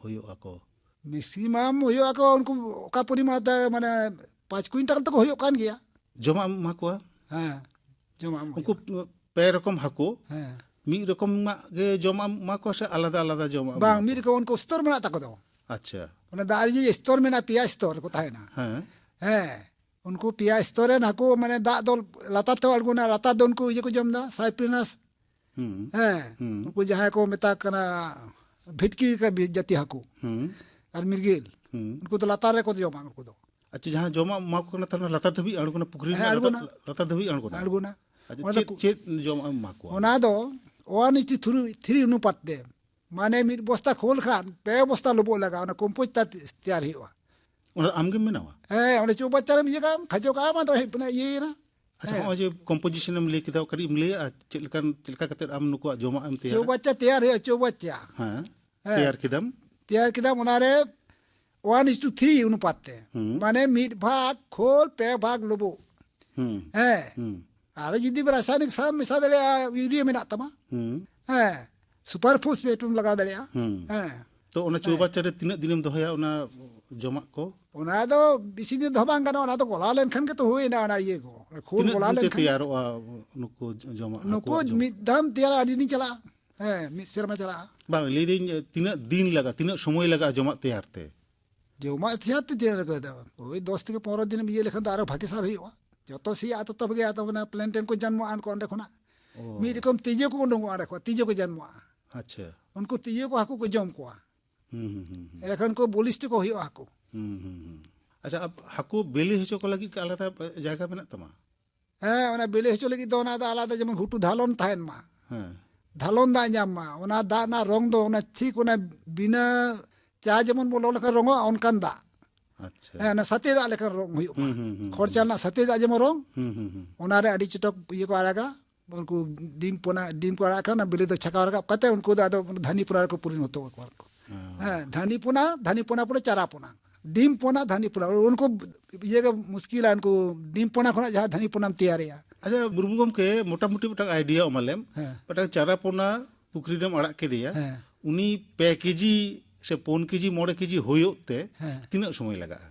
ᱦᱩᱭᱩᱜ ᱟᱠᱚ? ᱢᱮᱠᱥᱤᱢᱟᱢ ᱦᱩᱭᱩᱜ ᱟᱠᱚ ᱩᱱᱠᱩ ᱚᱠᱟ ᱯᱚᱨᱤᱢᱟᱱ ᱛᱮ, ᱢᱟᱱᱮ ᱯᱟᱸᱪ ᱠᱩᱭᱤᱱᱴᱟᱞ ᱛᱮᱠᱚ ᱦᱩᱭᱩᱜ ᱠᱟᱱ ᱜᱮᱭᱟ᱾ ᱡᱚᱢᱟᱜ ᱮᱢ ᱮᱢᱟ ᱠᱚᱣᱟ? ᱦᱮᱸ, ᱡᱚᱢᱟᱜ ᱮᱢ ᱩᱱᱠᱩ ᱦᱩᱭᱩᱜᱼᱟ᱾ ᱯᱮ ᱨᱚᱠᱚᱢ ᱦᱟᱹᱠᱩ, ᱦᱮᱸ᱾ ᱢᱤᱫ ᱨᱚᱠᱚᱢᱟᱜ ᱜᱮ ᱡᱚᱢᱟᱜ ᱮᱢ ᱮᱢᱟ ᱠᱚᱣᱟ ᱥᱮ ᱟᱞᱟᱫᱟ ᱟᱞᱟᱫᱟ ᱡᱚᱢᱟᱜ ᱮᱢ ᱵᱟᱝ, ᱮᱢᱟ ᱢᱤᱫ ᱠᱚᱣᱟ? ᱨᱚᱠᱚᱢ ᱩᱱᱠᱩ ᱥᱛᱚᱨ ᱢᱮᱱᱟᱜ ᱛᱟᱠᱚ ᱫᱚ᱾ ᱟᱪᱪᱷᱟ᱾ ᱚᱱᱟ ᱫᱟᱜ ᱨᱮ ᱡᱮ ᱥᱛᱚᱨ ᱢᱮᱱᱟᱜᱼᱟ, ᱯᱮᱭᱟ ᱥᱛᱚᱨ ᱨᱮᱠᱚ ᱛᱟᱦᱮᱱᱟ᱾ ᱦᱮᱸ᱾ ᱦᱮᱸ, ᱩᱱᱠᱩ ᱯᱮᱭᱟ ᱥᱛᱚᱨ ᱨᱮᱱ ᱦᱟᱹᱠᱩ, ᱢᱟᱱᱮ ᱫᱟᱜ ᱫᱚ ᱞᱟᱛᱟᱨ ᱛᱮ ᱟᱬᱜᱚᱱᱟ, ᱞᱟᱛᱟᱨ ᱫᱚ ᱩᱱᱠᱩ ᱤᱭᱟᱹ ᱠᱚ ᱡᱚᱢ ᱮᱫᱟ, ᱥᱟᱭᱯᱨᱤᱱᱟᱥ᱾ ᱦᱩᱸ᱾ ᱦᱮᱸ, ᱦᱩᱸ᱾ ᱩᱱᱠᱩ ᱡᱟᱦᱟᱸᱭ ᱠᱚ ᱢᱮᱛᱟ ᱠᱟᱱᱟ ᱵᱷᱤᱴᱠᱤ ᱞᱮᱠᱟ ᱵᱤ-, ᱡᱟᱹᱛᱤ ᱦᱟᱹᱠᱩ᱾ ᱦᱩᱸ᱾ ᱟᱨ ᱢᱤᱨᱜᱮᱞ᱾ ᱦᱩᱸ᱾ ᱩᱱᱠᱩ ᱫᱚ ᱞᱟᱛᱟᱨ ᱨᱮᱠᱚ ᱡᱚᱢᱟ ᱩᱱᱠᱩ ᱫᱚ᱾ ᱟᱪᱪᱷᱟ, ᱡᱟᱦᱟᱸ ᱡᱚᱢᱟᱜ ᱮᱢᱟ ᱠᱚ ᱠᱟᱱᱟ, ᱛᱟᱦᱞᱮ ᱞᱟᱛᱟᱨ ᱫᱷᱟᱹᱵᱤᱡ ᱟᱬᱜᱚᱱᱟ, ᱯᱩᱠᱷᱨᱤ ᱦᱮᱸ, ᱨᱮᱱᱟᱜ ᱞᱟᱛᱟᱨ, ᱟᱬᱜᱚᱱᱟ᱾ ᱞᱟᱛᱟᱨ ᱫᱷᱟᱹᱵᱤᱡ ᱟᱬᱜᱚᱱᱟ? ᱟᱬᱜᱚᱱᱟ᱾ ᱟᱪᱪᱷᱟ, ᱚᱱᱟ ᱫᱚ ᱪᱮᱫ, ᱠᱩ- ᱪᱮᱫ ᱡᱚᱢᱟᱜ ᱮᱢ ᱮᱢᱟ ᱠᱚᱣᱟ? ᱚᱱᱟ ᱫᱚ ᱳᱣᱟᱱ ᱤᱥ ᱴᱩ ᱛᱷᱨᱤ, ᱛᱷᱨᱤ ᱚᱱᱩᱯᱟᱛ ᱛᱮ, ᱢᱟᱱᱮ ᱢᱤᱫ ᱵᱚᱥᱛᱟ ᱠᱷᱳᱞ ᱠᱷᱟᱱ ᱯᱮ ᱵᱚᱥᱛᱟ ᱞᱳᱵᱳᱜ ᱞᱟᱜᱟᱜᱼᱟ, ᱚᱱᱟ ᱠᱚᱢᱯᱳᱥᱴ ᱛᱮ-, ᱛᱮᱭᱟᱨ ᱦᱩᱭᱩᱜᱼᱟ᱾ ᱚᱱᱟ ᱟᱢ ᱜᱮᱢ ᱵᱮᱱᱟᱣᱟ? ᱦᱮᱸ, ᱚᱸᱰᱮ ᱪᱳᱣᱵᱟᱪᱪᱟ ᱨᱮᱢ ᱤᱭᱟᱹ ᱠᱟᱜᱼᱟ, ᱠᱷᱟᱡᱚ ᱠᱟᱜᱼᱟᱢ, ᱟᱫᱚ ᱦᱮᱡ ᱯᱮᱱᱟ ᱤᱭᱟᱹᱭᱮᱱᱟ᱾ ᱟᱪᱪᱷᱟ, ᱦᱮᱸ᱾ ᱦᱚᱸᱜᱼᱚᱭ ᱡᱮ ᱠᱚᱢᱯᱳᱡᱤᱥᱚᱱ ᱮᱢ ᱞᱟᱹᱭ ᱠᱮᱫᱟ, ᱠᱟᱹᱴᱤᱡ ᱮᱢ ᱞᱟᱹᱭᱟ ᱪᱮᱫ ᱞᱮᱠᱟᱱ, ᱪᱮᱫ ᱞᱮᱠᱟ ᱠᱟᱛᱮ ᱟᱢ ᱱᱩᱠᱩᱣᱟᱜ ᱡᱚᱢᱟᱜ ᱮᱢ ᱛᱮᱭᱟᱨᱟ? ᱪᱳᱣᱵᱟᱪᱪᱟ ᱛᱮᱭᱟᱨ ᱦᱩᱭᱩᱜᱼᱟ, ᱪᱳᱣᱵᱟᱪᱪᱟ᱾ ᱦᱮᱸ, ᱦᱮᱸ᱾ ᱛᱮᱭᱟᱨ ᱠᱮᱫᱟᱢ? ᱛᱮᱭᱟᱨ ᱠᱮᱫᱟᱢ, ᱚᱱᱟᱨᱮ ᱳᱣᱟᱱ ᱤᱥ ᱴᱩ ᱛᱷᱨᱤ ᱚᱱᱩᱯᱟᱛ ᱛᱮ᱾ ᱦᱩᱸ᱾ ᱢᱟᱱᱮ ᱢᱤᱫ ᱵᱷᱟᱜᱽ ᱠᱷᱳᱞ, ᱯᱮ ᱵᱷᱟᱜᱽ ᱞᱳᱵᱳᱜ᱾ ᱦᱩᱸ᱾ ᱦᱮᱸ᱾ ᱦᱩᱸ᱾ ᱟᱨ ᱡᱩᱫᱤ ᱨᱟᱥᱟᱭᱚᱱᱤᱠ ᱥᱟᱨ ᱢᱮᱥᱟ ᱫᱟᱲᱮᱭᱟᱜᱼᱟ, ᱤᱭᱩᱨᱤᱭᱟ ᱢᱮᱱᱟᱜ ᱛᱟᱢᱟ᱾ ᱦᱩᱸ᱾ ᱦᱮᱸ᱾ ᱥᱩᱯᱟᱨ ᱯᱷᱚᱥᱯᱷᱮᱴ ᱮᱢ ᱞᱟᱜᱟᱣ ᱫᱟᱲᱮᱭᱟᱜᱼᱟ᱾ ᱦᱩᱸ᱾ ᱦᱮᱸ᱾ ᱛᱚ, ᱚᱱᱟ ᱦᱮᱸ᱾ ᱪᱳᱣᱵᱟᱪᱪᱟ ᱨᱮ ᱛᱤᱱᱟᱹᱜ ᱫᱤᱱᱮᱢ ᱫᱚᱦᱚᱭᱟ ᱚᱱᱟ ᱡᱚᱢᱟᱜ ᱠᱚ? ᱚᱱᱟ ᱫᱚ ᱵᱮᱥᱤ ᱫᱤᱱ ᱫᱚᱦᱚ ᱵᱟᱝ ᱜᱟᱱᱚᱜᱼᱟ, ᱚᱱᱟ ᱫᱚ ᱜᱚᱞᱟ ᱞᱮᱱᱠᱷᱟᱱ ᱜᱮᱛᱚ ᱦᱩᱭᱱᱟ ᱚᱱᱟ ᱤᱭᱟᱹ ᱠᱚ᱾ ᱠᱷᱳᱞ ᱛᱤᱱᱟᱹᱜ ᱜᱚᱞᱟ ᱫᱤᱱ ᱛᱮ ᱞᱮᱱᱠᱷᱟᱱ ᱜᱮ᱾ ᱛᱮᱭᱟᱨᱚᱜᱼᱟ ᱱᱩᱠᱩ ᱡᱚᱢᱟᱜ, ᱱᱩᱠᱩ ᱦᱟᱹᱠᱩᱣᱟᱜ ᱡᱚᱢᱟᱜ? ᱢᱤᱫ ᱫᱷᱟᱣ ᱛᱮᱭᱟᱨ ᱟᱹᱰᱤ ᱫᱤᱱ ᱪᱟᱞᱟᱜᱼᱟ᱾ ᱦᱮᱸ, ᱢᱤᱫ ᱥᱮᱨᱢᱟ ᱪᱟᱞᱟᱜᱼᱟ᱾ ᱵᱟᱝ, ᱞᱟᱹᱭᱫᱟᱹᱧ, ᱛᱤᱱᱟᱹᱜ ᱫᱤᱱ ᱞᱟᱜᱟᱜᱼᱟ, ᱛᱤᱱᱟᱹᱜ ᱥᱚᱢᱚᱭ ᱞᱟᱜᱟᱜᱼᱟ ᱡᱚᱢᱟᱜ ᱛᱮᱭᱟᱨ ᱛᱮ? ᱡᱚᱢᱟᱜ ᱛᱮᱭᱟᱨ ᱛᱮ ᱪᱮᱫ ᱞᱮᱠᱟ ᱫᱚ? ᱳᱭ ᱫᱚᱥ ᱛᱷᱮᱠᱮ ᱯᱚᱱᱨᱚ ᱫᱤᱱ ᱮᱢ ᱤᱭᱟᱹ ᱞᱮᱠᱷᱟᱱ ᱫᱚ ᱟᱨᱚ ᱵᱷᱟᱜᱮ ᱥᱟᱨ ᱦᱩᱭᱩᱜᱼᱟ᱾ ᱡᱚᱛᱚ ᱥᱮᱭᱟᱜᱼᱟ, ᱛᱚᱛᱚ ᱵᱷᱟᱜᱮᱜᱼᱟ, ᱛᱚ ᱚᱱᱟ ᱯᱞᱮᱱᱴᱮᱱ ᱠᱚ ᱡᱟᱱᱢᱚᱜᱼᱟ ᱚᱸᱰᱮ ᱠᱷᱚᱱᱟᱜ᱾ ᱚ᱾ ᱢᱤᱫ ᱨᱚᱠᱚᱢ ᱛᱤᱡᱩ ᱠᱚ ᱩᱰᱩᱝᱚᱜᱼᱟ ᱚᱸᱰᱮ ᱠᱷᱚᱱ, ᱛᱤᱡᱩ ᱠᱚ ᱡᱟᱱᱢᱚᱜᱼᱟ᱾ ᱟᱪᱪᱷᱟ᱾ ᱩᱱᱠᱩ ᱛᱤᱡᱩ ᱠᱚ ᱦᱟᱹᱠᱩ ᱠᱚ ᱡᱚᱢ ᱠᱚᱣᱟ᱾ ᱦᱩᱸ, ᱦᱩᱸ, ᱦᱩᱸ, ᱦᱩᱸ᱾ ᱮᱱᱠᱷᱟᱱ ᱠᱚ ᱵᱚᱞᱤᱥᱴ ᱠᱚ ᱦᱩᱭᱩᱜᱼᱟ ᱦᱟᱹᱠᱩ᱾ ᱦᱩᱸ, ᱦᱩᱸ, ᱦᱩᱸ᱾ ᱟᱪᱪᱷᱟ, ᱟᱯ-, ᱦᱟᱹᱠᱩ ᱵᱤᱞᱤ ᱦᱚᱪᱚ ᱠᱚ ᱞᱟᱹᱜᱤᱫ ᱠᱤ ᱟᱞᱟᱫᱟ ᱡᱟᱭᱜᱟ ᱢᱮᱱᱟᱜ ᱛᱟᱢᱟ? ᱦᱮᱸ, ᱚᱱᱟ ᱵᱤᱞᱤ ᱦᱚᱪᱚ ᱞᱟᱹᱜᱤᱫ ᱫᱚ ᱚᱱᱟ ᱫᱚ ᱟᱞᱟᱫᱟ, ᱡᱮᱢᱚᱱ ᱜᱷᱩᱴᱩ ᱫᱷᱟᱞᱚᱱ ᱛᱟᱦᱮᱱ ᱢᱟ᱾ ᱦᱮᱸ᱾ ᱫᱷᱟᱞᱚᱱ ᱫᱟᱜ ᱧᱟᱢ ᱢᱟ᱾ ᱚᱱᱟ ᱫᱟᱜ ᱨᱮᱱᱟᱜ ᱨᱚᱝ ᱫᱚ ᱚᱱᱟ ᱴᱷᱤᱠ ᱚᱱᱟ ᱵᱤᱱᱟᱹ ᱪᱟ ᱡᱮᱢᱚᱱ ᱵᱚᱱ ᱞᱚᱞᱚ ᱞᱮᱠᱷᱟᱱ ᱨᱚᱝᱚᱜᱼᱟ, ᱚᱱᱠᱟᱱ ᱫᱟᱜ᱾ ᱟᱪᱪᱷᱟ᱾ ᱦᱮᱸ, ᱚᱱᱟ ᱥᱟᱛᱮ ᱫᱟᱜ ᱞᱮᱠᱟᱱ ᱨᱚᱝ ᱦᱩᱭᱩᱜ ᱢᱟ᱾ ᱦᱩᱸ, ᱦᱩᱸ, ᱦᱩᱸ, ᱠᱷᱚᱲ ᱪᱟ ᱦᱩᱸ᱾ ᱨᱮᱱᱟᱜ ᱥᱟᱛᱮ ᱫᱟᱜ ᱡᱮᱢᱚᱱ ᱨᱚᱝ, ᱦᱩᱸ, ᱦᱩᱸ, ᱦᱩᱸ᱾ ᱚᱱᱟᱨᱮ ᱟᱹᱰᱤ ᱪᱚᱴᱚᱠ ᱤᱭᱟᱹ ᱠᱚ ᱟᱲᱟᱜᱟ, ᱩᱱᱠᱩ ᱰᱤᱢ ᱯᱚᱱᱟ, ᱰᱤᱢ ᱠᱚ ᱟᱲᱟᱜ ᱠᱷᱟᱱ, ᱚᱱᱟ ᱵᱤᱞᱤ ᱫᱚ ᱪᱷᱟᱠᱟᱣ ᱨᱟᱠᱟᱵ ᱠᱟᱛᱮ ᱩᱱᱠᱩ ᱫᱚ ᱟᱫᱚ ᱫᱷᱟᱱᱤ ᱯᱚᱱᱟ ᱨᱮᱠᱚ ᱯᱚᱨᱤᱱᱚᱛᱚ ᱠᱟᱠᱚᱣᱟ᱾ ᱦᱮᱸ᱾ ᱦᱮᱸ, ᱫᱷᱟᱱᱤ ᱯᱚᱱᱟ, ᱫᱷᱟᱱᱤ ᱯᱚᱱᱟ ᱯᱚᱨᱮ ᱪᱟᱨᱟ ᱯᱚᱱᱟ᱾ ᱰᱤᱢ ᱯᱚᱱᱟ, ᱫᱷᱟᱱᱤ ᱯᱚᱱᱟ, ᱩᱱᱠᱩ ᱤᱭᱟᱹ ᱜᱮ ᱢᱩᱥᱠᱤᱞᱟ, ᱩᱱᱠᱩ ᱰᱤᱢ ᱯᱚᱱᱟ ᱠᱷᱚᱱᱟᱜ ᱡᱟᱦᱟᱸ ᱫᱷᱟᱱᱤ ᱯᱚᱱᱟᱢ ᱛᱮᱭᱟᱨᱮᱜᱼᱟ᱾ ᱟᱪᱪᱷᱟ, ᱵᱩᱨᱵᱩ ᱜᱚᱢᱠᱮ, ᱢᱚᱴᱟᱢᱩᱴᱤ ᱢᱤᱫᱴᱟᱝ ᱟᱭᱰᱤᱭᱟ ᱮᱢᱟᱞᱮᱢ᱾ ᱦᱮᱸ᱾ ᱢᱤᱫᱴᱟᱝ ᱪᱟᱨᱟ ᱯᱚᱱᱟ ᱯᱩᱠᱷᱨᱤ ᱨᱮᱢ ᱟᱲᱟᱜ ᱠᱮᱫᱮᱭᱟ, ᱦᱮᱸ᱾ ᱩᱱᱤ ᱯᱮ ᱠᱮᱡᱤ ᱥᱮ ᱯᱩᱱ ᱠᱮᱡᱤ ᱢᱚᱬᱮ ᱠᱮᱡᱤ ᱦᱩᱭᱩᱜ ᱛᱮ ᱦᱮᱸ᱾ ᱛᱤᱱᱟᱹᱜ ᱥᱚᱢᱚᱭ ᱞᱟᱜᱟᱜᱼᱟ?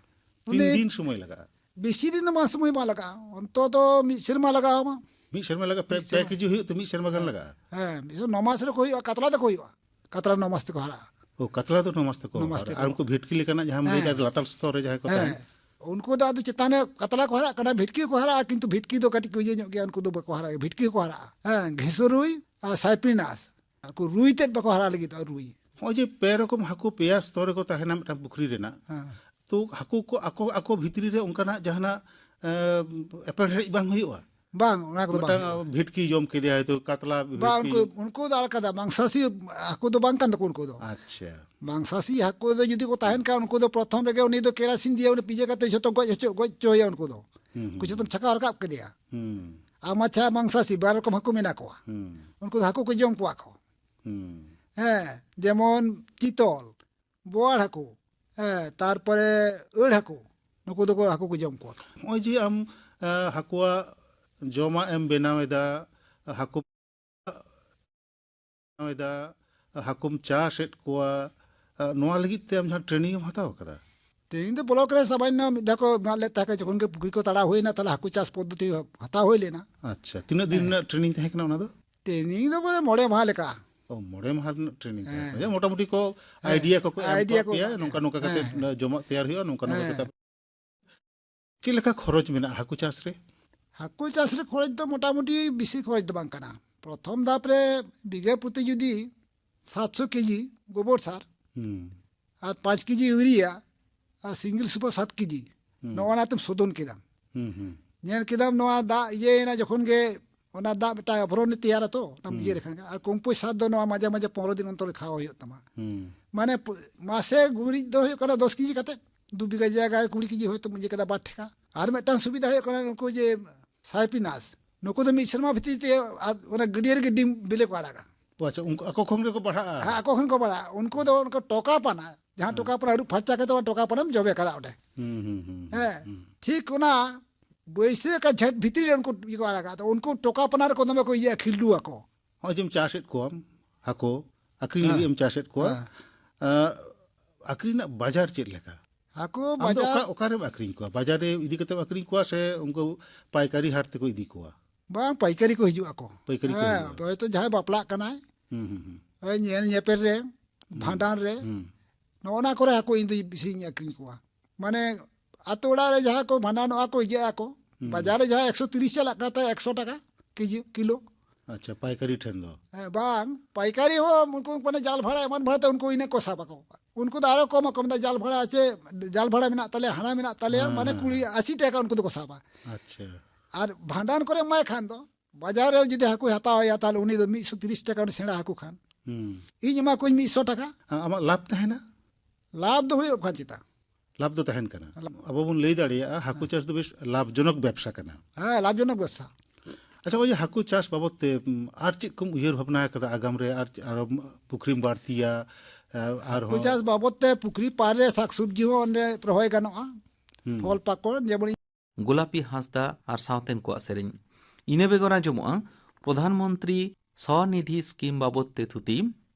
ᱛᱤᱱ ᱩᱱᱤ ᱫᱤᱱ ᱥᱚᱢᱚᱭ ᱞᱟᱜᱟᱜᱼᱟ? ᱵᱮᱥᱤ ᱫᱤᱱ ᱫᱚ ᱵᱟᱝ ᱥᱚᱢᱚᱭ ᱵᱟᱝ ᱞᱟᱜᱟᱜᱼᱟ, ᱚᱱᱛᱚᱛᱚ ᱢᱤᱫ ᱥᱮᱨᱢᱟ ᱞᱟᱜᱟᱣ ᱟᱢᱟ᱾ ᱢᱤᱫ ᱥᱮᱨᱢᱟ ᱞᱟᱜᱟᱜᱼᱟ? ᱯᱮ, ᱢᱤᱫ ᱯᱮ ᱥᱮᱨᱢᱟ᱾ ᱠᱮᱡᱤ ᱦᱩᱭᱩᱜ ᱛᱮ ᱢᱤᱫ ᱥᱮᱨᱢᱟ ᱜᱟᱱ ᱦᱮᱸ᱾ ᱞᱟᱜᱟᱜᱼᱟ? ᱦᱮᱸ, ᱢᱤᱫ ᱥᱮᱨᱢᱟ ᱱᱚ ᱢᱟᱥ ᱨᱮᱠᱚ ᱦᱩᱭᱩᱜᱼᱟ, ᱠᱟᱛᱞᱟ ᱫᱚᱠᱚ ᱦᱩᱭᱩᱜᱼᱟ᱾ ᱠᱟᱛᱞᱟ ᱱᱚ ᱢᱟᱥ ᱛᱮᱠᱚ ᱦᱟᱨᱟᱜᱼᱟ᱾ ᱚ, ᱠᱟᱛᱞᱟ ᱫᱚ ᱱᱚ ᱢᱟᱥ ᱛᱮᱠᱚ ᱱᱚ ᱢᱟᱥ ᱦᱟᱨᱟᱜᱼᱟ᱾ ᱛᱮᱠᱚ᱾ ᱟᱨ ᱩᱱᱠᱩ ᱵᱷᱤᱴᱠᱤ ᱞᱮᱠᱟᱱᱟᱜ ᱡᱟᱦᱟᱸᱢ ᱞᱟᱹᱭ ᱦᱮᱸ᱾ ᱠᱮᱫᱟ, ᱞᱟᱛᱟᱨ ᱥᱛᱚᱨ ᱨᱮ ᱡᱟᱦᱟᱸᱭ ᱠᱚ ᱦᱮᱸ᱾ ᱛᱟᱦᱮᱱ? ᱩᱱᱠᱩ ᱫᱚ ᱟᱫᱚ ᱪᱮᱛᱟᱱ ᱨᱮ ᱠᱟᱛᱞᱟ ᱠᱚ ᱦᱟᱨᱟᱜ ᱠᱟᱱᱟ, ᱵᱷᱤᱴᱠᱤ ᱠᱚ ᱦᱟᱨᱟᱜᱼᱟ, ᱠᱤᱱᱛᱩ ᱵᱷᱤᱴᱠᱤ ᱫᱚ ᱠᱟᱹᱴᱤᱡ ᱠᱚ ᱤᱭᱟᱹ ᱧᱚᱜ ᱜᱮᱭᱟ, ᱩᱱᱠᱩ ᱫᱚ ᱵᱟᱠᱚ ᱦᱟᱨᱟᱜᱼᱟ, ᱵᱷᱤᱴᱠᱤ ᱠᱚ ᱦᱟᱨᱟᱜᱼᱟ᱾ ᱦᱮᱸ, ᱜᱷᱮᱥᱚ ᱨᱩᱭ ᱟᱨ ᱥᱟᱭᱯᱨᱤᱱᱟᱥ, ᱩᱱᱠᱩ ᱨᱩᱭ ᱛᱮᱫ ᱵᱟᱠᱚ ᱦᱟᱨᱟ ᱞᱟᱹᱜᱤᱫᱚᱜᱼᱟ, ᱨᱩᱭ᱾ ᱱᱚᱜᱼᱚᱭ ᱡᱮ ᱯᱮ ᱨᱚᱠᱚᱢ ᱦᱟᱹᱠᱩ ᱯᱮᱭᱟ ᱥᱛᱚᱨ ᱨᱮᱠᱚ ᱛᱟᱦᱮᱱᱟ ᱢᱤᱫᱴᱟᱝ ᱯᱩᱠᱷᱨᱤ ᱨᱮᱱᱟᱜ, ᱦᱮᱸ᱾ ᱛᱚ ᱦᱟᱹᱠᱩ ᱠᱚ ᱟᱠᱚ, ᱟᱠᱚ ᱵᱷᱤᱛᱨᱤ ᱨᱮ ᱚᱱᱠᱟᱱᱟᱜ ᱡᱟᱦᱟᱱᱟᱜ, ᱮ, ᱮᱯᱮᱨᱦᱮᱸᱰᱮᱡ ᱵᱟᱝ ᱦᱩᱭᱩᱜᱼᱟ? ᱵᱟᱝ, ᱚᱱᱟ ᱠᱚᱫᱚ ᱵᱟᱝ ᱢᱤᱫᱴᱟᱝ ᱦᱩᱭᱩᱜᱼᱟ᱾ ᱵᱷᱤᱴᱠᱤ ᱡᱚᱢ ᱠᱮᱫᱮᱭᱟ ᱦᱚᱭᱛᱳ, ᱠᱟᱛᱞᱟ ᱵᱟᱝ, ᱵᱷᱤᱴᱠᱤ᱾ ᱩᱱᱠᱩ, ᱩᱱᱠᱩ ᱫᱚ ᱟᱞᱟᱫᱟ, ᱢᱟᱝᱥᱟᱥᱤ ᱦᱟᱹᱠᱩ ᱫᱚ ᱵᱟᱝ ᱠᱟᱱ ᱛᱟᱠᱚ ᱩᱱᱠᱩ ᱫᱚ᱾ ᱟᱪᱪᱷᱟ᱾ ᱢᱟᱝᱥᱟᱥᱤ ᱦᱟᱹᱠᱩ ᱫᱚ ᱡᱩᱫᱤ ᱠᱚ ᱛᱟᱦᱮᱱ ᱠᱷᱟᱱ, ᱩᱱᱠᱩ ᱫᱚ ᱯᱨᱚᱛᱷᱚᱢ ᱨᱮᱜᱮ ᱩᱱᱤ ᱫᱚ ᱠᱮᱨᱟᱥᱤᱱ ᱫᱤᱭᱮ ᱩᱱᱤ ᱯᱤᱡᱟᱹ ᱠᱟᱛᱮ ᱡᱷᱚᱛᱚ ᱜᱚᱡ ᱦᱚᱪᱚ, ᱜᱚᱡ ᱦᱚᱪᱚᱭᱟ ᱩᱱᱠᱩ ᱫᱚ᱾ ᱦᱩᱸ, ᱦᱩᱸ, ᱩᱱᱠᱩ ᱡᱷᱚᱛᱚᱢ ᱦᱩᱸ᱾ ᱪᱷᱟᱠᱟᱣ ᱨᱟᱠᱟᱵ ᱠᱮᱫᱮᱭᱟ᱾ ᱦᱩᱸ᱾ ᱟᱨ ᱢᱟᱪᱷᱟ ᱢᱟᱝᱥᱟᱥᱤ ᱵᱟᱨ ᱨᱚᱠᱚᱢ ᱦᱟᱹᱠᱩ ᱢᱮᱱᱟᱜ ᱠᱚᱣᱟ᱾ ᱦᱩᱸ᱾ ᱩᱱᱠᱩ ᱫᱚ ᱦᱟᱹᱠᱩ ᱠᱚ ᱡᱚᱢ ᱠᱚᱣᱟ ᱠᱚ᱾ ᱦᱩᱸ᱾ ᱦᱮᱸ, ᱡᱮᱢᱚᱱ ᱪᱤᱛᱚᱞ, ᱵᱳᱣᱟᱲ ᱦᱟᱹᱠᱩ, ᱦᱮᱸ, ᱛᱟᱨᱯᱚᱨᱮ ᱟᱹᱲ ᱦᱟᱹᱠᱩ, ᱱᱩᱠᱩ ᱫᱚᱠᱚ ᱦᱟᱹᱠᱩ ᱠᱚ ᱡᱚᱢ ᱠᱚᱣᱟ᱾ ᱱᱚᱜᱼᱚᱭ ᱡᱮ ᱟᱢ, ᱮ, ᱦᱟᱹᱠᱩᱣᱟᱜ ᱡᱚᱢᱟᱜ ᱮᱢ ᱵᱮᱱᱟᱣ ᱮᱫᱟ, ᱦᱟᱹᱠᱩ ᱵᱮᱱᱟᱣ ᱮᱫᱟ, ᱦᱟᱹᱠᱩᱢ ᱪᱟᱥᱮᱫ ᱠᱚᱣᱟ, ᱮ, ᱱᱚᱣᱟ ᱞᱟᱹᱜᱤᱫ ᱛᱮ ᱟᱢ ᱡᱟᱦᱟᱸ ᱴᱨᱮᱱᱤᱝ ᱮᱢ ᱦᱟᱛᱟᱣ ᱠᱟᱫᱟ? ᱴᱨᱮᱱᱤᱝ ᱫᱚ ᱵᱞᱚᱠ ᱨᱮ ᱥᱟᱢᱟᱱᱱᱚ ᱢᱤᱫ ᱫᱷᱟᱣ ᱠᱚ ᱮᱢᱟᱜ ᱞᱮᱫ ᱛᱟᱦᱮᱸ ᱠᱟᱱᱟ, ᱡᱚᱠᱷᱚᱱ ᱜᱮ ᱯᱩᱠᱷᱨᱤ ᱠᱚ ᱛᱟᱲᱟᱣ ᱦᱩᱭᱱᱟ, ᱛᱟᱦᱞᱮ ᱦᱟᱹᱠᱩ ᱪᱟᱥ ᱯᱚᱫᱽᱫᱷᱚᱛᱤ ᱦᱟᱛᱟᱣ ᱦᱩᱭ ᱞᱮᱱᱟ᱾ ᱟᱪᱪᱷᱟ, ᱛᱤᱱᱟᱹᱜ ᱫᱤᱱ ᱦᱮᱸ᱾ ᱨᱮᱱᱟᱜ ᱴᱨᱮᱱᱤᱝ ᱛᱟᱦᱮᱸ ᱠᱟᱱᱟ ᱚᱱᱟ ᱫᱚ? ᱴᱨᱮᱱᱤᱝ ᱫᱚ ᱵᱚᱞᱮ ᱢᱚᱬᱮ ᱢᱟᱦᱟ ᱞᱮᱠᱟ᱾ ᱚ, ᱢᱚᱬᱮ ᱢᱟᱦᱟ ᱨᱮᱱᱟᱜ ᱴᱨᱮᱱᱤᱝ ᱛᱟᱦᱮᱸ ᱦᱮᱸ᱾ ᱠᱟᱱᱟ᱾ ᱡᱮ ᱢᱚᱴᱟᱢᱩᱴᱤ ᱠᱚ ᱦᱮᱸ᱾ ᱟᱭᱰᱤᱭᱟ ᱠᱚᱠᱚ ᱮᱢ ᱟᱭᱰᱤᱭᱟ ᱠᱟᱜ ᱠᱚ ᱯᱮᱭᱟ, ᱮᱢᱟᱜ ᱱᱚᱝᱠᱟ ᱯᱮᱭᱟ᱾ ᱱᱚᱝᱠᱟ ᱠᱟᱛᱮ ᱦᱮᱸ, ᱦᱮᱸ᱾ ᱡᱚᱢᱟᱜ ᱛᱮᱭᱟᱨ ᱦᱩᱭᱩᱜᱼᱟ, ᱱᱚᱝᱠᱟ ᱱᱚᱝᱠᱟ ᱦᱮᱸ᱾ ᱠᱟᱛᱮ᱾ ᱪᱮᱫ ᱞᱮᱠᱟ ᱠᱷᱚᱨᱚᱪ ᱢᱮᱱᱟᱜᱼᱟ ᱦᱟᱹᱠᱩ ᱪᱟᱥ ᱨᱮ? ᱦᱟᱹᱠᱩ ᱪᱟᱥ ᱨᱮ ᱠᱷᱚᱨᱚᱪ ᱫᱚ ᱢᱚᱴᱟᱢᱩᱴᱤ ᱵᱮᱥᱤ ᱠᱷᱚᱨᱚᱪ ᱫᱚ ᱵᱟᱝ ᱠᱟᱱᱟ᱾ ᱯᱨᱚᱛᱷᱚᱢ ᱫᱷᱟᱯ ᱨᱮ ᱵᱤᱜᱷᱟᱹ ᱯᱨᱚᱛᱤ ᱡᱩᱫᱤ ᱥᱟᱛᱥᱚ ᱠᱮᱡᱤ ᱜᱳᱵᱚᱨ ᱥᱟᱨ ᱦᱩᱸ᱾ ᱟᱨ ᱯᱟᱸᱪ ᱠᱮᱡᱤ ᱤᱭᱩᱨᱤᱭᱟ ᱟᱨ ᱥᱤᱝᱜᱮᱞ ᱥᱩᱯᱟᱨ ᱥᱟᱛ ᱠᱮᱡᱤ, ᱦᱩᱸ᱾ ᱱᱚᱜᱼᱚ ᱱᱟ ᱛᱮᱢ ᱥᱳᱫᱷᱚᱱ ᱠᱮᱫᱟᱢ᱾ ᱦᱩᱸ, ᱦᱩᱸ᱾ ᱧᱮᱞ ᱠᱮᱫᱟᱢ ᱱᱚᱣᱟ ᱫᱟᱜ ᱤᱭᱟᱹᱭᱮᱱᱟ, ᱡᱚᱠᱷᱚᱱ ᱜᱮ ᱚᱱᱟ ᱫᱟᱜ ᱢᱤᱫᱴᱟᱝ ᱟᱵᱷᱚᱨᱚᱱᱮ ᱛᱮᱭᱟᱨᱟ ᱛᱚ, ᱚᱱᱟ ᱦᱩᱸ᱾ ᱤᱭᱟᱹ ᱞᱮᱠᱷᱟᱱ ᱜᱮ᱾ ᱟᱨ ᱠᱚᱢᱯᱳᱥᱴ ᱥᱟᱨ ᱫᱚ ᱱᱚᱣᱟ ᱢᱟᱡᱷᱮ ᱢᱟᱡᱷᱮ ᱯᱚᱱᱨᱚ ᱫᱤᱱ ᱚᱱᱛᱚᱨ ᱨᱮ ᱠᱷᱟᱣᱟᱣ ᱦᱩᱭᱩᱜ ᱛᱟᱢᱟ᱾ ᱦᱩᱸ᱾ ᱢᱟᱱᱮ ᱯ-, ᱢᱟᱥᱮ ᱜᱩᱨᱤᱡ ᱫᱚ ᱦᱩᱭᱩᱜ ᱠᱟᱱᱟ ᱫᱚᱥ ᱠᱮᱡᱤ ᱠᱟᱛᱮ, ᱫᱩ ᱵᱤᱜᱷᱟᱹ ᱡᱟᱭᱜᱟ ᱨᱮ ᱠᱩᱲᱤ ᱠᱮᱡᱤ ᱦᱚᱭᱛᱳ ᱤᱭᱟᱹ ᱠᱮᱫᱟ ᱵᱟᱨ ᱴᱷᱮᱠᱟ᱾ ᱟᱨ ᱢᱤᱫᱴᱟᱝ ᱥᱩᱵᱤᱫᱷᱟ ᱦᱩᱭᱩᱜ ᱠᱟᱱᱟ ᱱᱩᱠᱩ ᱡᱮ ᱥᱟᱭᱯᱤᱱᱟᱥ, ᱱᱩᱠᱩ ᱫᱚ ᱢᱤᱫ ᱥᱮᱨᱢᱟ ᱵᱷᱤᱛᱤᱨ ᱛᱮ ᱟᱨ ᱚᱱᱟ ᱜᱟᱹᱰᱭᱟᱹ ᱨᱮᱜᱮ ᱰᱤᱢ ᱵᱤᱞᱤ ᱠᱚ ᱟᱲᱟᱜᱟ᱾ ᱚ, ᱟᱪᱪᱷᱟ, ᱩᱱᱠᱩ ᱟᱠᱚ ᱠᱷᱚᱱ ᱜᱮᱠᱚ ᱵᱟᱲᱦᱟᱜᱼᱟ? ᱦᱮᱸ, ᱟᱠᱚ ᱠᱷᱚᱱ ᱠᱚ ᱵᱟᱲᱦᱟᱜᱼᱟ᱾ ᱩᱱᱠᱩ ᱫᱚ ᱚᱱᱠᱟ ᱴᱚᱠᱟ ᱯᱟᱱᱟ, ᱡᱟᱦᱟᱸ ᱦᱮᱸ᱾ ᱴᱚᱠᱟ ᱯᱟᱱᱟ ᱟᱹᱨᱩᱵ ᱯᱷᱟᱨᱪᱟ ᱠᱟᱛᱮ ᱚᱱᱟ ᱴᱚᱠᱟ ᱯᱟᱱᱟᱢ ᱡᱚᱵᱮ ᱠᱟᱫᱟ ᱚᱸᱰᱮ᱾ ᱦᱩᱸ, ᱦᱩᱸ, ᱦᱩᱸ, ᱦᱮᱸ, ᱦᱩᱸ᱾ ᱴᱷᱤᱠ ᱚᱱᱟ ᱵᱟᱹᱭᱥᱟᱹᱠᱷ ᱟᱨ ᱡᱷᱮᱸᱴ ᱵᱷᱤᱛᱨᱤ ᱨᱮ ᱩᱱᱠᱩ ᱤᱭᱟᱹ ᱠᱚ ᱟᱲᱟᱜᱟ᱾ ᱟᱫᱚ ᱩᱱᱠᱩ ᱴᱚᱠᱟ ᱯᱟᱱᱟ ᱨᱮᱠᱚ ᱫᱚᱢᱮ ᱠᱚ ᱤᱭᱟᱹᱜᱼᱟ, ᱠᱷᱤᱞᱰᱩ ᱟᱠᱚ᱾ ᱱᱚᱜᱼᱚᱭ ᱡᱮᱢ ᱪᱟᱥᱮᱫ ᱠᱚᱣᱟᱢ ᱦᱟᱹᱠᱩ, ᱟᱹᱠᱷᱨᱤᱧ ᱦᱮᱸ᱾ ᱞᱟᱹᱜᱤᱫ ᱮᱢ ᱪᱟᱥᱮᱫ ᱠᱚᱣᱟ, ᱦᱮᱸ᱾ ᱟᱸ, ᱟᱠᱷᱨᱤᱧ ᱨᱮᱱᱟᱜ ᱵᱟᱡᱟᱨ ᱪᱮᱫ ᱞᱮᱠᱟ? ᱦᱟᱹᱠᱩ ᱟᱢ ᱫᱚ ᱵᱟᱡᱟᱨ ᱚᱠᱟ, ᱚᱠᱟᱨᱮᱢ ᱟᱠᱷᱨᱤᱧ ᱠᱚᱣᱟ? ᱵᱟᱡᱟᱨ ᱨᱮ ᱤᱫᱤ ᱠᱟᱛᱮᱢ ᱟᱠᱷᱨᱤᱧ ᱠᱚᱣᱟ ᱥᱮ ᱩᱱᱠᱩ ᱯᱟᱭᱠᱟᱨᱤ ᱦᱟᱴ ᱛᱮᱠᱚ ᱤᱫᱤ ᱠᱚᱣᱟ? ᱵᱟᱝ, ᱯᱟᱭᱠᱟᱨᱤ ᱠᱚ ᱦᱤᱡᱩᱜ ᱟᱠᱚ᱾ ᱯᱟᱭᱠᱟᱨᱤ ᱠᱚ ᱦᱮᱸ, ᱦᱤᱡᱩᱜᱼᱟ᱾ ᱦᱚᱭᱛᱳ ᱡᱟᱦᱟᱸᱭ ᱵᱟᱯᱞᱟᱜ ᱠᱟᱱᱟᱭ, ᱦᱩᱸ, ᱦᱩᱸ, ᱦᱩᱸ᱾ ᱳᱭ ᱧᱮᱞ ᱧᱮᱯᱮᱞ ᱨᱮ, ᱦᱩᱸ, ᱵᱷᱟᱸᱰᱟᱱ ᱨᱮ, ᱦᱩᱸ᱾ ᱱᱚᱜᱼᱚ ᱱᱟ ᱠᱚᱨᱮ ᱦᱟᱹᱠᱩ ᱤᱧ ᱫᱚ ᱵᱮᱥᱤᱧ ᱟᱠᱷᱨᱤᱧ ᱠᱚᱣᱟ᱾ ᱢᱟᱱᱮ ᱟᱛᱳ ᱚᱲᱟᱜ ᱨᱮ ᱡᱟᱦᱟᱸ ᱠᱚ ᱵᱷᱟᱸᱰᱟᱱᱚᱜᱼᱟ ᱠᱚ, ᱤᱭᱟᱹᱜ ᱟᱠᱚ, ᱦᱩᱸ᱾ ᱵᱟᱡᱟᱨ ᱨᱮ ᱡᱟᱦᱟᱸ ᱮᱠᱥᱚ ᱛᱤᱨᱤᱥ ᱪᱟᱞᱟᱜ ᱠᱟᱱ ᱛᱟᱭᱟ, ᱮᱠᱥᱚ ᱴᱟᱠᱟ ᱠᱮᱡᱤ, ᱠᱤᱞᱳ᱾ ᱟᱪᱪᱷᱟ, ᱯᱟᱭᱠᱟᱨᱤ ᱴᱷᱮᱱ ᱫᱚ? ᱦᱮᱸ, ᱵᱟᱝ, ᱯᱟᱭᱠᱟᱨᱤ ᱦᱚᱸ ᱩᱱᱠᱩ ᱢᱟᱱᱮ ᱡᱟᱞ ᱵᱷᱟᱲᱟ ᱮᱢᱟᱱ ᱵᱷᱟᱲᱟ ᱛᱮ ᱩᱱᱠᱩ ᱤᱱᱟᱹ ᱠᱚ ᱥᱟᱵ ᱟᱠᱚ᱾ ᱩᱱᱠᱩ ᱫᱚ ᱟᱨᱚ ᱠᱚᱢ ᱟᱠᱚ, ᱢᱮᱱᱫᱟ, "ᱡᱟᱞ ᱵᱷᱟᱲᱟ ᱪᱮ, ᱡᱟᱞ ᱵᱷᱟᱲᱟ ᱢᱮᱱᱟᱜ ᱛᱟᱞᱮᱭᱟ, ᱦᱟᱱᱟ ᱢᱮᱱᱟᱜ ᱛᱟᱞᱮᱭᱟ", ᱦᱮᱸ, ᱢᱟᱱᱮ ᱦᱮᱸ, ᱠᱩᱲᱤ, ᱦᱮᱸ᱾ ᱟᱥᱤ ᱴᱟᱠᱟ ᱩᱱᱠᱩ ᱫᱚᱠᱚ ᱥᱟᱵᱟ᱾ ᱟᱪᱪᱷᱟ᱾ ᱟᱨ ᱵᱷᱟᱸᱰᱟᱱ ᱠᱚᱨᱮ ᱮᱢᱟᱭ ᱠᱷᱟᱱ ᱫᱚ, ᱵᱟᱡᱟᱨ ᱨᱮ ᱡᱩᱫᱤ ᱦᱟᱹᱠᱩᱭ ᱦᱟᱛᱟᱣ ᱮᱭᱟ, ᱛᱟᱦᱚᱞᱮ ᱩᱱᱤ ᱫᱚ ᱢᱤᱫᱥᱚ ᱛᱤᱨᱤᱥ ᱴᱟᱠᱟ, ᱩᱱᱤ ᱥᱮᱬᱟ ᱦᱟᱹᱠᱩ ᱠᱷᱟᱱ᱾ ᱦᱩᱸ᱾ ᱤᱧ ᱮᱢᱟ ᱠᱚᱣᱟᱧ ᱢᱤᱫᱥᱚ ᱴᱟᱠᱟ᱾ ᱟ-, ᱟᱢᱟᱜ ᱞᱟᱵᱷ ᱛᱟᱦᱮᱱᱟ? ᱞᱟᱵᱷ ᱫᱚ ᱦᱩᱭᱩᱜ ᱠᱟᱱ ᱪᱮᱛᱟ? ᱞᱟᱵᱷ ᱫᱚ ᱛᱟᱦᱮᱱ ᱠᱟᱱᱟ᱾ ᱞᱟᱵᱷ᱾ ᱟᱵᱚ ᱵᱚᱱ ᱞᱟᱹᱭ ᱫᱟᱲᱮᱭᱟᱜᱼᱟ, ᱦᱟᱹᱠᱩ ᱦᱮᱸ᱾ ᱪᱟᱥ ᱫᱚ ᱵᱮᱥ ᱞᱟᱵᱷᱡᱚᱱᱚᱠ ᱵᱮᱵᱽᱥᱟ ᱠᱟᱱᱟ᱾ ᱦᱮᱸ, ᱞᱟᱵᱷᱡᱚᱱᱚᱠ ᱵᱮᱵᱽᱥᱟ᱾ ᱟᱪᱪᱷᱟ, ᱚᱭ ᱡᱮ ᱦᱟᱹᱠᱩ ᱪᱟᱥ ᱵᱟᱵᱚᱫ ᱛᱮ, ᱩᱢ, ᱟᱨ ᱪᱮᱫ ᱠᱚᱢ ᱩᱭᱦᱟᱹᱨ ᱵᱷᱟᱵᱽᱱᱟ ᱟᱠᱟᱫᱟ ᱟᱜᱟᱢ ᱨᱮ? ᱟᱨ ᱪᱮᱫ, ᱟᱨᱚ ᱯᱩᱠᱷᱨᱤᱢ ᱵᱟᱹᱲᱛᱤᱭᱟ, ᱟ-, ᱦᱟᱹᱠᱩ ᱟᱨᱦᱚᱸ ᱪᱟᱥ ᱵᱟᱵᱚᱫ ᱛᱮ ᱯᱩᱠᱷᱨᱤ ᱯᱟᱨ ᱨᱮ ᱥᱟᱠᱥᱚᱵᱽᱡᱤ ᱦᱚᱸ ᱚᱸᱰᱮ ᱨᱚᱦᱚᱭ ᱜᱟᱱᱚᱜᱼᱟ᱾ ᱦᱩᱸ᱾ ᱯᱷᱚᱞ ᱯᱟᱠᱚᱲ, ᱡᱮᱢᱚᱱ ᱜᱳᱞᱟᱯᱤ ᱦᱟᱸᱥᱫᱟ ᱟᱨ ᱥᱟᱶᱛᱮᱱ ᱠᱚᱣᱟᱜ ᱥᱮᱨᱮᱧ᱾ ᱤᱱᱟᱹ ᱵᱮᱜᱚᱨ ᱟᱸᱡᱚᱢᱚᱜᱼᱟ ᱯᱨᱚᱫᱷᱟᱱ ᱢᱚᱱᱛᱨᱤ ᱥᱚᱱᱤᱫᱷᱤ ᱥᱠᱤᱢ ᱵᱟᱵᱚᱫ ᱛᱮ ᱛᱷᱩᱛᱤ,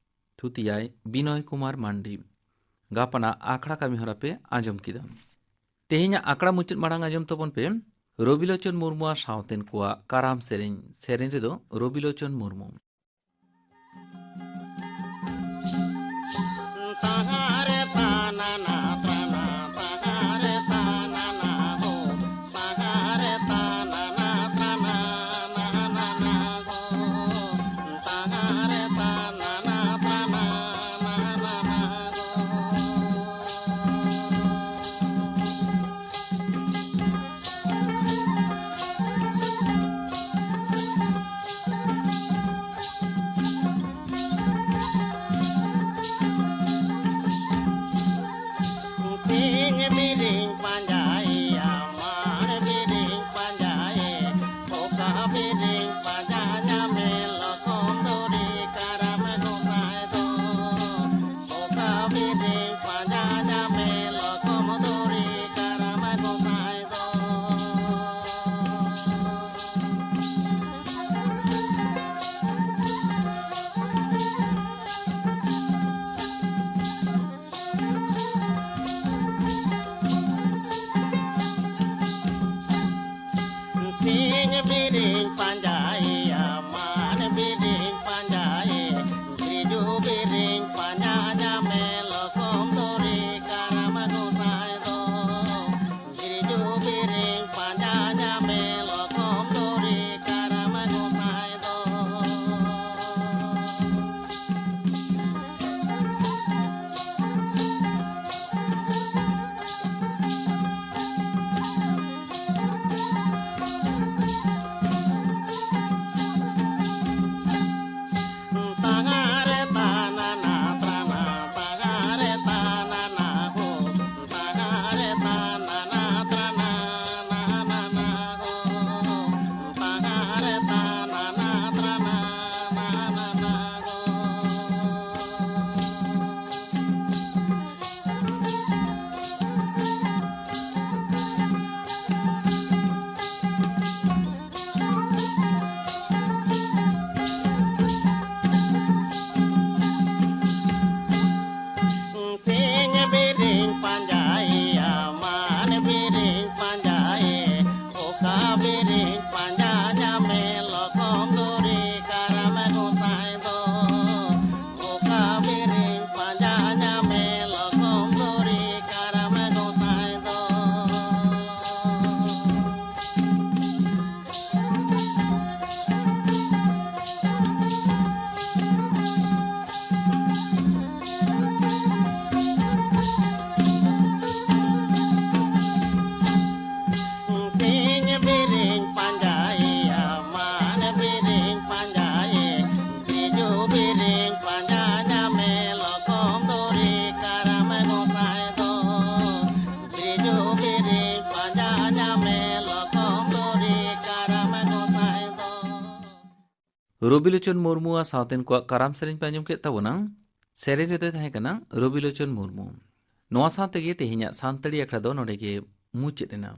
ᱛᱷᱩᱛᱤᱭᱟᱭ ᱵᱤᱱᱚᱭ ᱠᱩᱢᱟᱨ ᱢᱟᱱᱰᱤ᱾ ᱜᱟᱯᱟᱱᱟᱜ ᱟᱠᱷᱲᱟ ᱠᱟᱹᱢᱤᱦᱚᱨᱟ ᱯᱮ ᱟᱸᱡᱚᱢ ᱠᱮᱫᱟ᱾ ᱛᱮᱦᱮᱧᱟᱜ ᱟᱠᱷᱲᱟ ᱢᱩᱪᱟᱹᱫ ᱢᱟᱲᱟᱝ ᱟᱸᱡᱚᱢ ᱛᱟᱵᱚᱱ ᱯᱮ ᱨᱚᱵᱤᱞᱳᱪᱚᱱ ᱢᱩᱨᱢᱩ ᱟᱨ ᱥᱟᱶᱛᱮᱱ ᱠᱚᱣᱟᱜ ᱠᱟᱨᱟᱢ ᱥᱮᱨᱮᱧ᱾ ᱥᱮᱨᱮᱧ ᱨᱮᱫᱚ ᱨᱚᱵᱤᱞᱳᱪᱚᱱ ᱢᱩᱨᱢᱩ᱾ ᱨᱚᱵᱤᱞᱳᱪᱚᱱ ᱢᱩᱨᱢᱩ ᱟᱨ ᱥᱟᱶᱛᱮᱱ ᱠᱚᱣᱟᱜ ᱠᱟᱨᱟᱢ ᱥᱮᱨᱮᱧ ᱯᱮ ᱟᱸᱡᱚᱢ ᱠᱮᱫ ᱛᱟᱵᱚᱱᱟ᱾ ᱥᱮᱨᱮᱧ ᱨᱮᱫᱚᱭ ᱛᱟᱦᱮᱸ ᱠᱟᱱᱟ ᱨᱚᱵᱤᱞᱳᱪᱚᱱ ᱢᱩᱨᱢᱩ᱾ ᱱᱚᱣᱟ ᱥᱟᱶ ᱛᱮᱜᱮ ᱛᱮᱦᱮᱧᱟᱜ ᱥᱟᱱᱛᱟᱲᱤ ᱟᱠᱷᱲᱟ ᱫᱚ ᱱᱚᱰᱮ ᱜᱮ ᱢᱩᱪᱟᱹᱫ ᱮᱱᱟ᱾